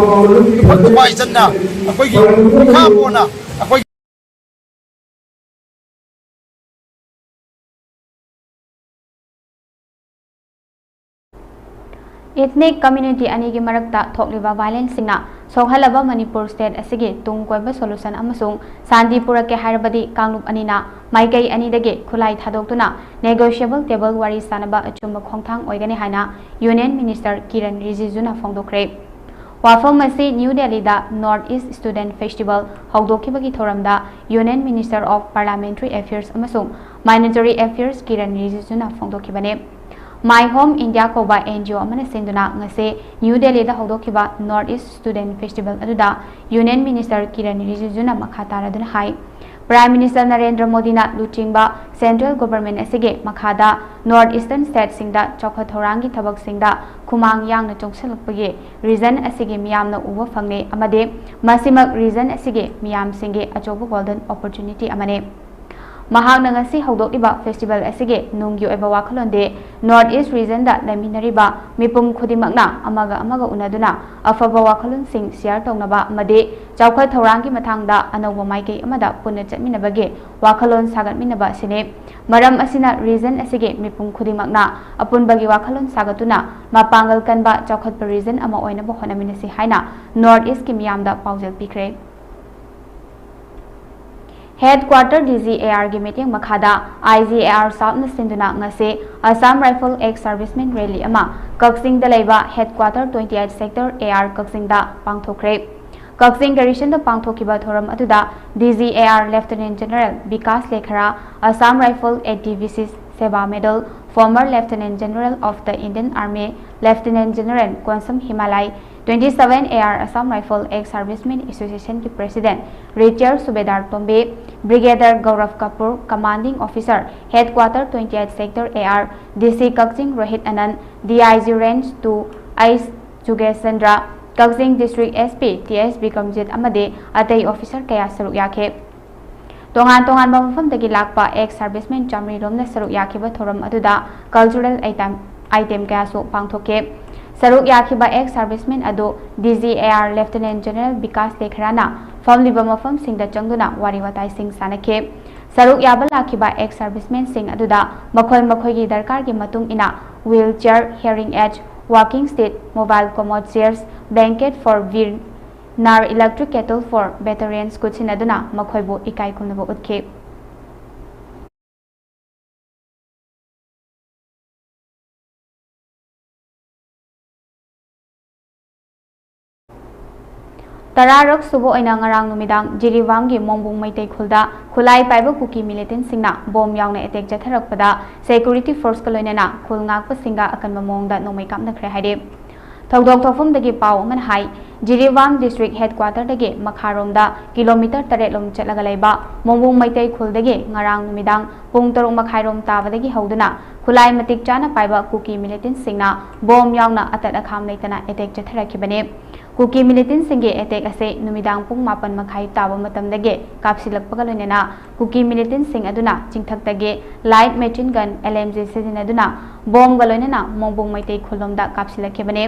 ꯂꯨꯈꯛ ꯂꯨꯈꯥꯏ ꯆꯟꯅ ꯑꯩꯈꯣꯏꯒꯤ ꯃꯤꯈꯥ ꯄꯣꯟꯅ ꯑꯩꯈꯣꯏ Ethnic community ꯑꯅꯤꯒꯤ ꯃꯔꯛꯇ ꯊꯣꯛꯂꯤꯕ violence ꯁꯤꯡꯅ ꯁꯣꯛꯍꯜꯂꯕ ꯃꯅꯤꯄꯨꯔ state ꯑꯁꯤꯒꯤ ꯇꯨꯡ ꯀꯣꯏꯕ solution ꯑꯃꯁꯨꯡ ꯁꯥꯟꯇꯤ ꯄꯨꯔꯛꯀꯦ ꯍꯥꯏꯔꯕꯗꯤ ꯀꯥꯡꯂꯨꯞ ꯑꯅꯤꯅ ꯃꯥꯏꯀꯩ ꯑꯅꯤꯗꯒꯤ ꯈꯨꯠꯂꯥꯏ ꯊꯥꯗꯣꯛꯇꯨꯅ negotiable table ꯋꯥꯔꯤ ꯁꯥꯅꯕ ꯑꯆꯨꯝꯕ ꯈꯣꯡꯊꯥꯡ ꯑꯣꯏꯒꯅꯤ ꯍꯥꯏꯅ Union Minister ꯀꯤꯔꯟ ꯔꯤꯖꯤꯖꯨꯅ ꯐꯣꯡꯗꯣꯛꯈ꯭ꯔꯦ꯫ ꯋꯥꯐꯝ ꯑꯁꯤ ꯅ꯭ꯌꯨ ꯗꯦꯜꯂꯤꯗ North East Student Festival ꯍꯧꯗꯣꯛꯈꯤꯕꯒꯤ ꯊꯧꯔꯝꯗ Union Minister of Parliamentary Affairs ꯑꯃꯁꯨꯡ Monetary Affairs Kiran ꯔꯤꯖꯤꯖꯨꯅ ꯐꯣꯡꯗꯣꯛꯈꯤꯕꯅꯤ꯫ My Home India ꯀꯧꯕ N G O ꯑꯃꯅ ꯁꯤꯟꯗꯨꯅ ꯉꯁꯤ ꯅ꯭ꯌꯨ ꯗꯦꯜꯂꯤꯗ ꯍꯧꯗꯣꯛꯈꯤꯕ North East Student Festival ꯑꯗꯨꯗ Union Minister ꯀꯤꯔꯟ ꯔꯤꯖꯤꯖꯨꯅ ꯃꯈꯥ ꯇꯥꯔꯗꯨꯅ ꯍꯥꯏ, Prime Minister ꯅꯔꯦꯟꯗ꯭ꯔ ꯃꯣꯗꯤꯅ ꯂꯨꯆꯤꯡꯕ Central Government ꯑꯁꯤꯒꯤ ꯃꯈꯥꯗ North Eastern Stateꯁꯤꯡꯗ ꯆꯥꯎꯈꯠ ꯊꯧꯔꯥꯡꯒꯤ ꯊꯕꯛꯁꯤꯡꯗ ꯈꯨꯃꯥꯡ ꯌꯥꯡꯅ ꯆꯣꯡꯁꯤꯜꯂꯛꯄꯒꯤ reason ꯑꯁꯤꯒꯤ ꯃꯤꯌꯥꯝꯅ ꯎꯕ ꯐꯪꯂꯦ ꯑꯃꯗꯤ ꯃꯁꯤꯃꯛ region ꯑꯁꯤꯒꯤ ꯃꯤꯌꯥꯝꯁꯤꯡꯒꯤ ꯑꯆꯧꯕ golden opportunity ꯑꯃꯅꯤ꯫ ꯃꯍꯥꯛꯅ ꯉꯁꯤ ꯍꯧꯗꯣꯛꯂꯤꯕ festival ꯑꯁꯤꯒꯤ ꯅꯨꯡꯒꯤ ꯑꯣꯏꯕ ꯋꯥꯈꯜꯂꯣꯟꯗꯤ North East regionꯗ ꯂꯩꯃꯤꯟꯅꯔꯤꯕ ꯃꯤꯄꯨꯝ ꯈꯨꯗꯤꯡꯃꯛꯅ ꯑꯃꯒ ꯑꯃꯒ ꯎꯅꯗꯨꯅ ꯑꯐꯕ ꯋꯥꯈꯜꯂꯣꯟꯁꯤꯡ share ꯇꯧꯅꯕ ꯑꯃꯗꯤ ꯆꯥꯎꯈꯠ ꯊꯧꯔꯥꯡꯒꯤ ꯃꯇꯥꯡꯗ ꯑꯅꯧꯕ ꯃꯥꯏꯀꯩ ꯑꯃꯗ ꯄꯨꯟꯅ ꯆꯠꯃꯤꯟꯅꯕꯒꯤ ꯋꯥꯈꯜꯂꯣꯟ ꯁꯥꯒꯠꯃꯤꯟꯅꯕ ꯑꯁꯤꯅꯤ꯫ ꯃꯔꯝ ꯑꯁꯤꯅ region ꯑꯁꯤꯒꯤ ꯃꯤꯄꯨꯝ ꯈꯨꯗꯤꯡꯃꯛꯅ ꯑꯄꯨꯟꯕꯒꯤ ꯋꯥꯈꯜꯂꯣꯟ ꯁꯥꯒꯠꯇꯨꯅ ꯃꯄꯥꯡꯒꯜ ꯀꯟꯕ ꯆꯥꯎꯈꯠꯄ region ꯑꯃ ꯑꯣꯏꯅꯕ ꯍꯣꯠꯅꯃꯤꯟꯅꯁꯤ ꯍꯥꯏꯅ North Eastꯀꯤ ꯃꯤꯌꯥꯝꯗ ꯄꯥꯎꯖꯦꯜ ꯄꯤꯈ꯭ꯔꯦ꯫ Headquarter D G A Rꯒꯤ ꯃꯤꯠꯌꯦꯡ ꯃꯈꯥꯗ I G A R Southꯅ ꯁꯤꯟꯗꯨꯅ ꯉꯁꯤ Assam Rifle ex servicemen rally ꯑꯃ ꯀꯛꯆꯤꯡꯗ ꯂꯩꯕ Headquarter twenty eight Sector A R ꯀꯛꯆꯤꯡꯗ ꯄꯥꯡꯊꯣꯛꯈ꯭ꯔꯦ꯫ ꯀꯛꯆꯤꯡ garrisonꯗ ꯄꯥꯡꯊꯣꯛꯈꯤꯕ ꯊꯧꯔꯝ ꯑꯗꯨꯗ D G A R Lieutenant General Bikash Lekhara, Assam Rifle eighty V C Seva Medal, former Lieutenant General of the Indian Army Lieutenant General Konsam Himalai, twenty seven A R Assam Rifle ex servicemen associationꯒꯤ president Retired Subedar Tombe, Brigadier Gaurav Kapoor, Commanding Officer, Headquarter twenty eight Sector A R, D C Kakching Rohit Anand, D I G Range two H Jugesh Chandra, Kakching District S P T S Bikramjit ꯑꯃꯗꯤ ꯑꯇꯩ officer ꯀꯌꯥ ꯁꯔꯨꯛ ꯌꯥꯈꯤ꯫ ꯇꯣꯉꯥꯟ ꯇꯣꯉꯥꯟꯕ ꯃꯐꯝꯗꯒꯤ ꯂꯥꯛꯄ ex servicemen ꯆꯥꯃꯔꯤ ꯔꯣꯝꯅ ꯁꯔꯨꯛ ꯌꯥꯈꯤꯕ ꯊꯧꯔꯝ ꯑꯗꯨꯗ cultural item, item ꯀꯌꯥꯁꯨ ꯄꯥꯡꯊꯣꯛꯈꯤ꯫ ꯁꯔꯨꯛ ꯌꯥꯈꯤꯕ ex servicemen ꯑꯗꯨ D G A R Lieutenant General Bikash Lekharana ꯐꯝꯂꯤꯕ ꯃꯐꯝꯁꯤꯡꯗ ꯆꯪꯗꯨꯅ ꯋꯥꯔꯤ ꯋꯥꯇꯥꯏꯁꯤꯡ ꯁꯥꯟꯅꯈꯤ꯫ ꯁꯔꯨꯛ ꯌꯥꯕ ꯂꯥꯛꯈꯤꯕ ex servicemenꯁꯤꯡ ꯑꯗꯨꯗ ꯃꯈꯣꯏ ꯃꯈꯣꯏꯒꯤ ꯗꯔꯀꯥꯔꯒꯤ ꯃꯇꯨꯡ ꯏꯟꯅ wheelchair, hearing aid, walking stick, mobile commode chairs, blanket for Veer Nar, electric kettle for veterans ꯈꯨꯠꯁꯤꯟꯅꯗꯨꯅ ꯃꯈꯣꯏꯕꯨ ꯏꯀꯥꯏ ꯈꯨꯝꯅꯕ ꯎꯠꯈꯤ꯫ ꯇꯔꯥꯔꯛ ꯁꯨꯕ ꯑꯣꯏꯅ ꯉꯔꯥꯡ ꯅꯨꯃꯤꯗꯥꯡ ꯖꯤꯔꯤꯕꯥꯝꯒꯤ ꯃꯣꯡꯕꯨꯡ ꯃꯩꯇꯩ ꯈꯨꯜꯗ ꯈꯨꯠꯂꯥꯏ ꯄꯥꯏꯕ ꯀꯨꯀꯤ ꯃꯤꯂꯤꯇꯦꯟꯁꯤꯡꯅ ꯕꯣꯝ ꯌꯥꯎꯅ ꯑꯦꯇꯦꯛ ꯆꯠꯊꯔꯛꯄꯗ ꯁꯦꯀ꯭ꯌꯨꯔꯤꯇꯤ ꯐꯣꯔꯁꯀ ꯂꯣꯏꯅꯅ ꯈꯨꯜ ꯉꯥꯛꯄꯁꯤꯡꯒ ꯑꯀꯟꯕ ꯃꯑꯣꯡꯗ ꯅꯣꯡꯃꯩ ꯀꯥꯞꯅꯈ꯭ꯔꯦ ꯍꯥꯏꯔꯤ꯫ ꯊꯧꯗꯣꯛ ꯊꯣꯛꯐꯝꯗꯒꯤ ꯄꯥꯎ ꯑꯃꯅ ꯍꯥꯏ, ꯖꯤꯔꯤꯕꯥꯝ ꯗꯤꯁꯇ꯭ꯔꯤꯛ ꯍꯦꯗꯀ꯭ꯋꯥꯇꯔꯗꯒꯤ ꯃꯈꯥꯔꯣꯝꯗ ꯀꯤꯂꯣꯃꯤꯇꯔ ꯇꯔꯦꯠ ꯂꯣꯝ ꯆꯠꯂꯒ ꯂꯩꯕ ꯃꯣꯡꯕꯨꯡ ꯃꯩꯇꯩ ꯈꯨꯜꯗꯒꯤ ꯉꯔꯥꯡ ꯅꯨꯃꯤꯗꯥꯡ ꯄꯨꯡ ꯇꯔꯨꯛ ꯃꯈꯥꯏꯔꯣꯝ ꯇꯥꯕꯗꯒꯤ ꯍꯧꯗꯨꯅ ꯈꯨꯠꯂꯥꯏ ꯃꯇꯤꯛ ꯆꯥꯅ ꯄꯥꯏꯕ ꯀꯨꯀꯤ ꯃꯤꯂꯤꯇꯦꯟꯁꯤꯡꯅ ꯕꯣꯝ ꯌꯥꯎꯅ ꯑꯇꯠ ꯑꯈꯥꯝ ꯂꯩꯇꯅ ꯑꯦꯇꯦꯛ ꯆꯠꯊꯔꯛꯈꯤꯕꯅꯤ꯫ ꯀꯨꯀꯤ ꯃꯤꯂꯤꯇꯦꯟꯁꯤꯡꯒꯤ ꯑꯦꯇꯦꯛ ꯑꯁꯤ ꯅꯨꯃꯤꯗꯥꯡ ꯄꯨꯡ ꯃꯥꯄꯟ ꯃꯈꯥꯏ ꯇꯥꯕ ꯃꯇꯝꯗꯒꯤ ꯀꯥꯞꯁꯤꯜꯂꯛꯄꯒ ꯂꯣꯏꯅꯅ ꯀꯨꯀꯤ ꯃꯤꯂꯤꯇꯦꯟꯁꯤꯡ ꯑꯗꯨꯅ ꯆꯤꯡꯊꯛꯇꯒꯤ light machine gun, L M G ꯁꯤꯖꯤꯟꯅꯗꯨꯅ ꯕꯣꯝꯒ ꯂꯣꯏꯅꯅ ꯃꯣꯡꯕꯨꯡ ꯃꯩꯇꯩ ꯈꯨꯜꯂꯣꯝꯗ ꯀꯥꯞꯁꯤꯜꯂꯛꯈꯤꯕꯅꯤ꯫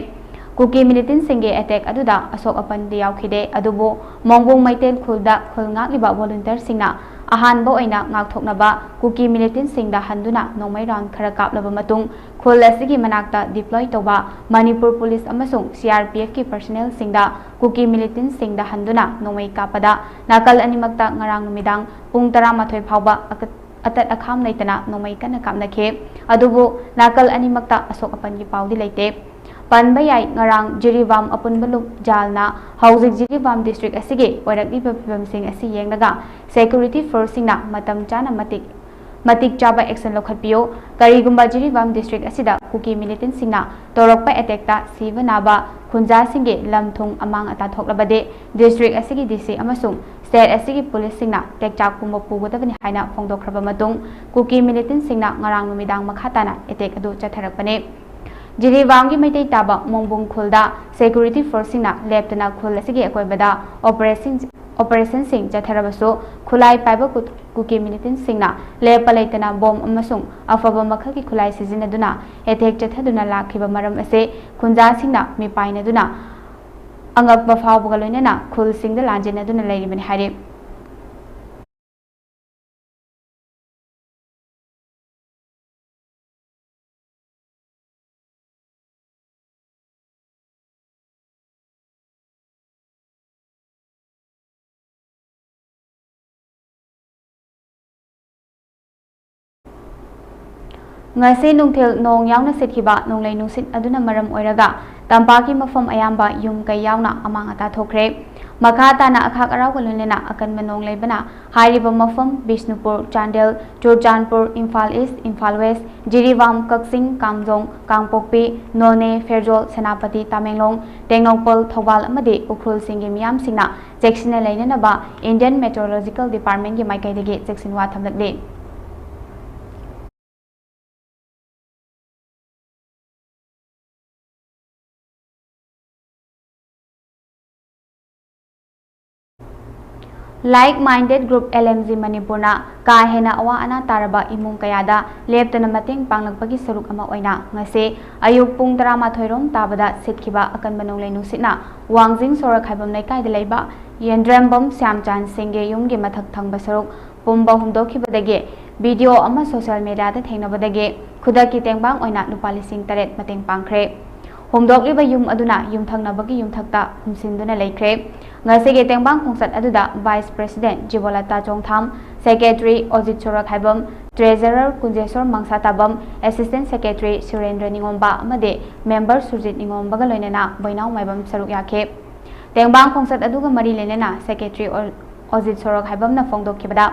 ꯀꯨꯀꯤ ꯃꯤꯂꯤꯇꯦꯟꯁꯤꯡꯒꯤ ꯑꯦꯇꯦꯛ ꯑꯗꯨꯗ ꯑꯁꯣꯛ ꯑꯄꯟꯗꯤ ꯌꯥꯎꯈꯤꯗꯦ, ꯑꯗꯨꯕꯨ ꯃꯣꯡꯕꯨꯡ ꯃꯩꯇꯩ ꯈꯨꯜꯗ ꯈꯨꯜ ꯉꯥꯛꯂꯤꯕ ꯚꯣꯂꯨꯟꯇꯤꯌꯔꯁꯤꯡꯅ ꯑꯍꯥꯟꯕ ꯑꯣꯏꯅ ꯉꯥꯛꯊꯣꯛꯅꯕ ꯀꯨꯀꯤ ꯃꯤꯂꯤꯇꯦꯟꯁꯤꯡꯗ ꯍꯟꯗꯨꯅ ꯅꯣꯡꯃꯩ ꯔꯥꯎꯟ ꯈꯔ ꯀꯥꯞꯂꯕ ꯃꯇꯨꯡ, ꯈꯨꯜ ꯑꯁꯤꯒꯤ ꯃꯅꯥꯛꯇ ꯗꯤꯄ꯭ꯂꯣꯏ ꯇꯧꯕ ꯃꯅꯤꯄꯨꯔ ꯄꯨꯂꯤꯁ ꯑꯃꯁꯨꯡ ꯁꯤ ꯑꯥꯔ ꯄꯤ ꯑꯦꯐꯀꯤ ꯄꯔꯁꯅꯦꯜꯁꯤꯡꯗ ꯀꯨꯀꯤ ꯃꯤꯂꯤꯇꯦꯟꯁꯤꯡꯗ ꯍꯟꯗꯨꯅ ꯅꯣꯡꯃꯩ ꯀꯥꯞꯄꯗ ꯅꯥꯀꯜ ꯑꯅꯤꯃꯛꯇ ꯉꯔꯥꯡ ꯅꯨꯃꯤꯗꯥꯡ ꯄꯨꯡ ꯇꯔꯥꯃꯥꯊꯣꯏ ꯐꯥꯎꯕ ꯑꯀ-, ꯑꯇꯠ ꯑꯈꯥꯝ ꯂꯩꯇꯅ ꯅꯣꯡꯃꯩ ꯀꯟꯅ ꯀꯥꯞꯅꯈꯤ꯫ ꯑꯗꯨꯕꯨ ꯅꯥꯀꯜ ꯑꯅꯤꯃꯛꯇ ꯑꯁꯣꯛ ꯑꯄꯟꯒꯤ ꯄꯥꯎꯗꯤ ꯂꯩꯇꯦ꯫ ꯄꯟꯕ ꯌꯥꯏ, ꯉꯔꯥꯡ ꯖꯤꯔꯤꯕꯥꯝ ꯑꯄꯨꯟꯕ ꯂꯨꯞ ꯖꯥꯜꯅ ꯍꯧꯖꯤꯛ ꯖꯤꯔꯤꯕꯥꯝ ꯗꯤꯁꯇ꯭ꯔꯤꯛ ꯑꯁꯤꯒꯤ ꯑꯣꯏꯔꯛꯂꯤꯕ ꯐꯤꯕꯝꯁꯤꯡ ꯑꯁꯤ ꯌꯦꯡꯂꯒ ꯁꯦꯀ꯭ꯌꯨꯔꯤꯇꯤ ꯐꯣꯔꯁꯁꯤꯡꯅ ꯃꯇꯝ ꯆꯥꯅ ꯃꯇꯤꯛ, ꯃꯇꯤꯛ ꯆꯥꯕ ꯑꯦꯛꯁꯟ ꯂꯧꯈꯠꯄꯤꯌꯨ꯫ ꯀꯔꯤꯒꯨꯝꯕ ꯖꯤꯔꯤꯕꯥꯝ ꯗꯤꯁꯇ꯭ꯔꯤꯛ ꯑꯁꯤꯗ ꯀꯨꯀꯤ ꯃꯤꯂꯤꯇꯦꯟꯁꯤꯡꯅ ꯇꯧꯔꯛꯄ ꯑꯦꯇꯦꯛꯇ ꯁꯤꯕ ꯅꯥꯕ ꯈꯨꯟꯖꯥꯁꯤꯡꯒꯤ ꯂꯝ ꯊꯨꯝ ꯑꯃꯥꯡ ꯑꯇꯥ ꯊꯣꯛꯂꯕꯗꯤ ꯗꯤꯁꯇ꯭ꯔꯤꯛ ꯑꯁꯤꯒꯤ ꯗꯤ ꯁꯤ ꯑꯃꯁꯨꯡ ꯁ꯭ꯇꯦꯠ ꯑꯁꯤꯒꯤ ꯄꯨꯂꯤꯁꯁꯤꯡꯅ ꯇꯦꯛꯆꯥꯛ ꯄꯨꯝꯕ ꯄꯨꯒꯗꯕꯅꯤ ꯍꯥꯏꯅ ꯐꯣꯡꯗꯣꯛꯈ꯭ꯔꯕ ꯃꯇꯨꯡ, ꯀꯨꯀꯤ ꯃꯤꯂꯤꯇꯦꯟꯁꯤꯡꯅ ꯉꯔꯥꯡ ꯅꯨꯃꯤꯗꯥꯡ ꯃꯈꯥ ꯇꯥꯅ ꯑꯦꯇꯦꯛ ꯑꯗꯨ ꯆꯠꯊꯔꯛꯄꯅꯤ꯫ ꯖꯤꯔꯤꯕꯥꯝꯒꯤ ꯃꯩꯇꯩ ꯇꯥꯕ ꯃꯣꯡꯕꯨꯡ ꯈꯨꯜꯗ ꯁꯦꯀ꯭ꯌꯨꯔꯤꯇꯤ ꯐꯣꯔꯁꯁꯤꯡꯅ ꯂꯦꯞꯇꯅ ꯈꯨꯜ ꯑꯁꯤꯒꯤ ꯑꯀꯣꯏꯕꯗ ꯑꯣꯄꯔꯦꯁꯟ, ꯑꯣꯄꯔꯦꯁꯟꯁꯤꯡ ꯆꯠꯊꯔꯕꯁꯨ, ꯈꯨꯠꯂꯥꯏ ꯄꯥꯏꯕ ꯀꯨ-, ꯀꯨꯀꯤ ꯃꯤꯂꯤꯇꯦꯟꯁꯤꯡꯅ ꯂꯦꯞꯄ ꯂꯩꯇꯅ ꯕꯣꯝ ꯑꯃꯁꯨꯡ ꯑꯐꯕ ꯃꯈꯜꯒꯤ ꯈꯨꯠꯂꯥꯏ ꯁꯤꯖꯤꯟꯅꯗꯨꯅ ꯑꯦꯇꯦꯛ ꯆꯠꯊꯗꯨꯅ ꯂꯥꯛꯈꯤꯕ ꯃꯔꯝ ꯑꯁꯤ ꯈꯨꯟꯖꯥꯁꯤꯡꯅ ꯃꯤꯄꯥꯏꯅꯗꯨꯅ ꯑꯉꯛꯄ ꯐꯥꯎꯕꯒ ꯂꯣꯏꯅꯅ ꯈꯨꯜꯁꯤꯡꯗ ꯂꯥꯟꯖꯦꯟꯅꯗꯨꯅ ꯂꯩꯔꯤꯕꯅꯤ ꯍꯥꯏꯔꯤ꯫ ꯉꯁꯤ ꯅꯨꯡꯊꯤꯜ ꯅꯣꯡ ꯌꯥꯎꯅ ꯁꯤꯠꯈꯤꯕ ꯅꯣꯡꯂꯩ ꯅꯨꯡꯁꯤꯠ ꯑꯗꯨꯅ ꯃꯔꯝ ꯑꯣꯏꯔꯒ ꯇꯝꯄꯥꯛꯀꯤ ꯃꯐꯝ ꯑꯌꯥꯝꯕ ꯌꯨꯝ ꯀꯩ ꯌꯥꯎꯅ ꯑꯃꯥꯡ ꯑꯇꯥ ꯊꯣꯛꯈ꯭ꯔꯦ꯫ ꯃꯈꯥ ꯇꯥꯅ ꯑꯈꯥꯛ ꯑꯔꯥꯎꯒ ꯂꯣꯏꯅꯅ ꯑꯀꯟꯕ ꯅꯣꯡ ꯂꯩꯕꯅ ꯍꯥꯏꯔꯤꯕ ꯃꯐꯝ ꯕꯤꯁꯅꯨꯄꯨꯔ, ꯆꯥꯟꯗꯦꯜ, ꯆꯨꯔꯆꯥꯟꯄꯨꯔ, ꯏꯝꯐꯥꯜ ꯏꯁ, ꯏꯝꯐꯥꯜ ꯋꯦꯁ, ꯖꯤꯔꯤꯕꯥꯝ, ꯀꯛꯆꯤꯡ, ꯀꯥꯝꯖꯣꯡ, ꯀꯥꯡꯄꯣꯛꯄꯤ, ꯅꯣꯅꯦ, ꯐꯦꯔꯖꯣꯜ, ꯁꯦꯅꯥꯄꯇꯤ, ꯇꯃꯦꯡꯂꯣꯡ, ꯇꯦꯡꯅꯧꯄꯜ, ꯊꯧꯕꯥꯜ ꯑꯃꯗꯤ ꯎꯈ꯭ꯔꯨꯜꯁꯤꯡꯒꯤ ꯃꯤꯌꯥꯝꯁꯤꯡꯅ ꯆꯦꯛꯁꯤꯟꯅ ꯂꯩꯅꯅꯕ Indian Meteorological Departmentꯀꯤ ꯃꯥꯏꯀꯩꯗꯒꯤ ꯆꯦꯛꯁꯤꯟꯋꯥ ꯊꯝꯂꯛꯂꯤ꯫ Like Minded Group L M G ꯃꯅꯤꯄꯨꯔꯅ ꯀꯥ ꯍꯦꯟꯅ ꯑꯋꯥ ꯑꯅꯥ ꯇꯥꯔꯕ ꯏꯃꯨꯡ ꯀꯌꯥꯗ ꯂꯦꯞꯇꯅ ꯃꯇꯦꯡ ꯄꯥꯡꯂꯛꯄꯒꯤ ꯁꯔꯨꯛ ꯑꯃ ꯑꯣꯏꯅ ꯉꯁꯤ ꯑꯌꯨꯛ ꯄꯨꯡ ꯇꯔꯥꯃꯥꯊꯣꯏ ꯔꯣꯝ ꯇꯥꯕꯗ ꯁꯤꯠꯈꯤꯕ ꯑꯀꯟꯕ ꯅꯣꯡꯂꯩ ꯅꯨꯡꯁꯤꯠꯅ ꯋꯥꯡꯖꯤꯡ ꯁꯣꯔꯣꯛꯈꯥꯏꯕꯝ ꯂꯩꯀꯥꯏꯗ ꯂꯩꯕ ꯌꯦꯟꯗ꯭ꯔꯦꯝꯕꯝ ꯁ꯭ꯌꯥꯝꯆꯥꯟ ꯁꯤꯡꯒꯤ ꯌꯨꯝꯒꯤ ꯃꯊꯛ ꯊꯪꯕ ꯁꯔꯨꯛ ꯄꯨꯝꯕ ꯍꯨꯝꯗꯣꯛꯈꯤꯕꯗꯒꯤ video ꯑꯃ social mediaꯗ ꯊꯦꯡꯅꯕꯗꯒꯤ ꯈꯨꯗꯛꯀꯤ ꯇꯦꯡꯕꯥꯡ ꯑꯣꯏꯅ ꯂꯨꯄꯥ ꯂꯤꯁꯤꯡ ꯇꯔꯦꯠ ꯃꯇꯦꯡ ꯄꯥꯡꯈ꯭ꯔꯦ꯫ ꯍꯨꯝꯗꯣꯛꯂꯤꯕ ꯌꯨꯝ ꯑꯗꯨꯅ ꯌꯨꯝꯊꯪꯅꯕꯒꯤ ꯌꯨꯝꯊꯛꯇ ꯍꯨꯝꯁꯤꯟꯗꯨꯅ ꯂꯩꯈ꯭ꯔꯦ꯫ ꯉꯁꯤꯒꯤ ꯇꯦꯡꯕꯥꯡ ꯈꯣꯡꯆꯠ ꯑꯗꯨꯗ Vice President ꯖꯤꯕꯣꯂꯇꯥ ꯆꯣꯡꯊꯥꯝ, Secretary ꯑꯣꯖꯤꯠ ꯁꯣꯔꯛꯍꯥꯏꯕꯝ, Treasurer ꯀꯨꯟꯖꯦꯁꯣꯔ ꯃꯪꯁꯥꯇꯥꯕꯝ, Assistant Secretary ꯁꯨꯔꯦꯟꯗ꯭ꯔ ꯅꯤꯉꯣꯝꯕ ꯑꯃꯗꯤ member ꯁꯨꯔꯖꯤꯠ ꯅꯤꯉꯣꯝꯕꯒ ꯂꯣꯏꯅꯅ ꯕꯣꯏꯅꯥꯎ ꯃꯥꯏꯕꯝ ꯁꯔꯨꯛ ꯌꯥꯈꯤ꯫ ꯇꯦꯡꯕꯥꯡ ꯈꯣꯡꯆꯠ ꯑꯗꯨꯒ ꯃꯔꯤ ꯂꯩꯅꯅ Secretary ꯑꯣ-, ꯑꯣꯖꯤꯠ ꯁꯣꯔꯛꯍꯥꯏꯕꯝꯅ ꯐꯣꯡꯗꯣꯛꯈꯤꯕꯗ,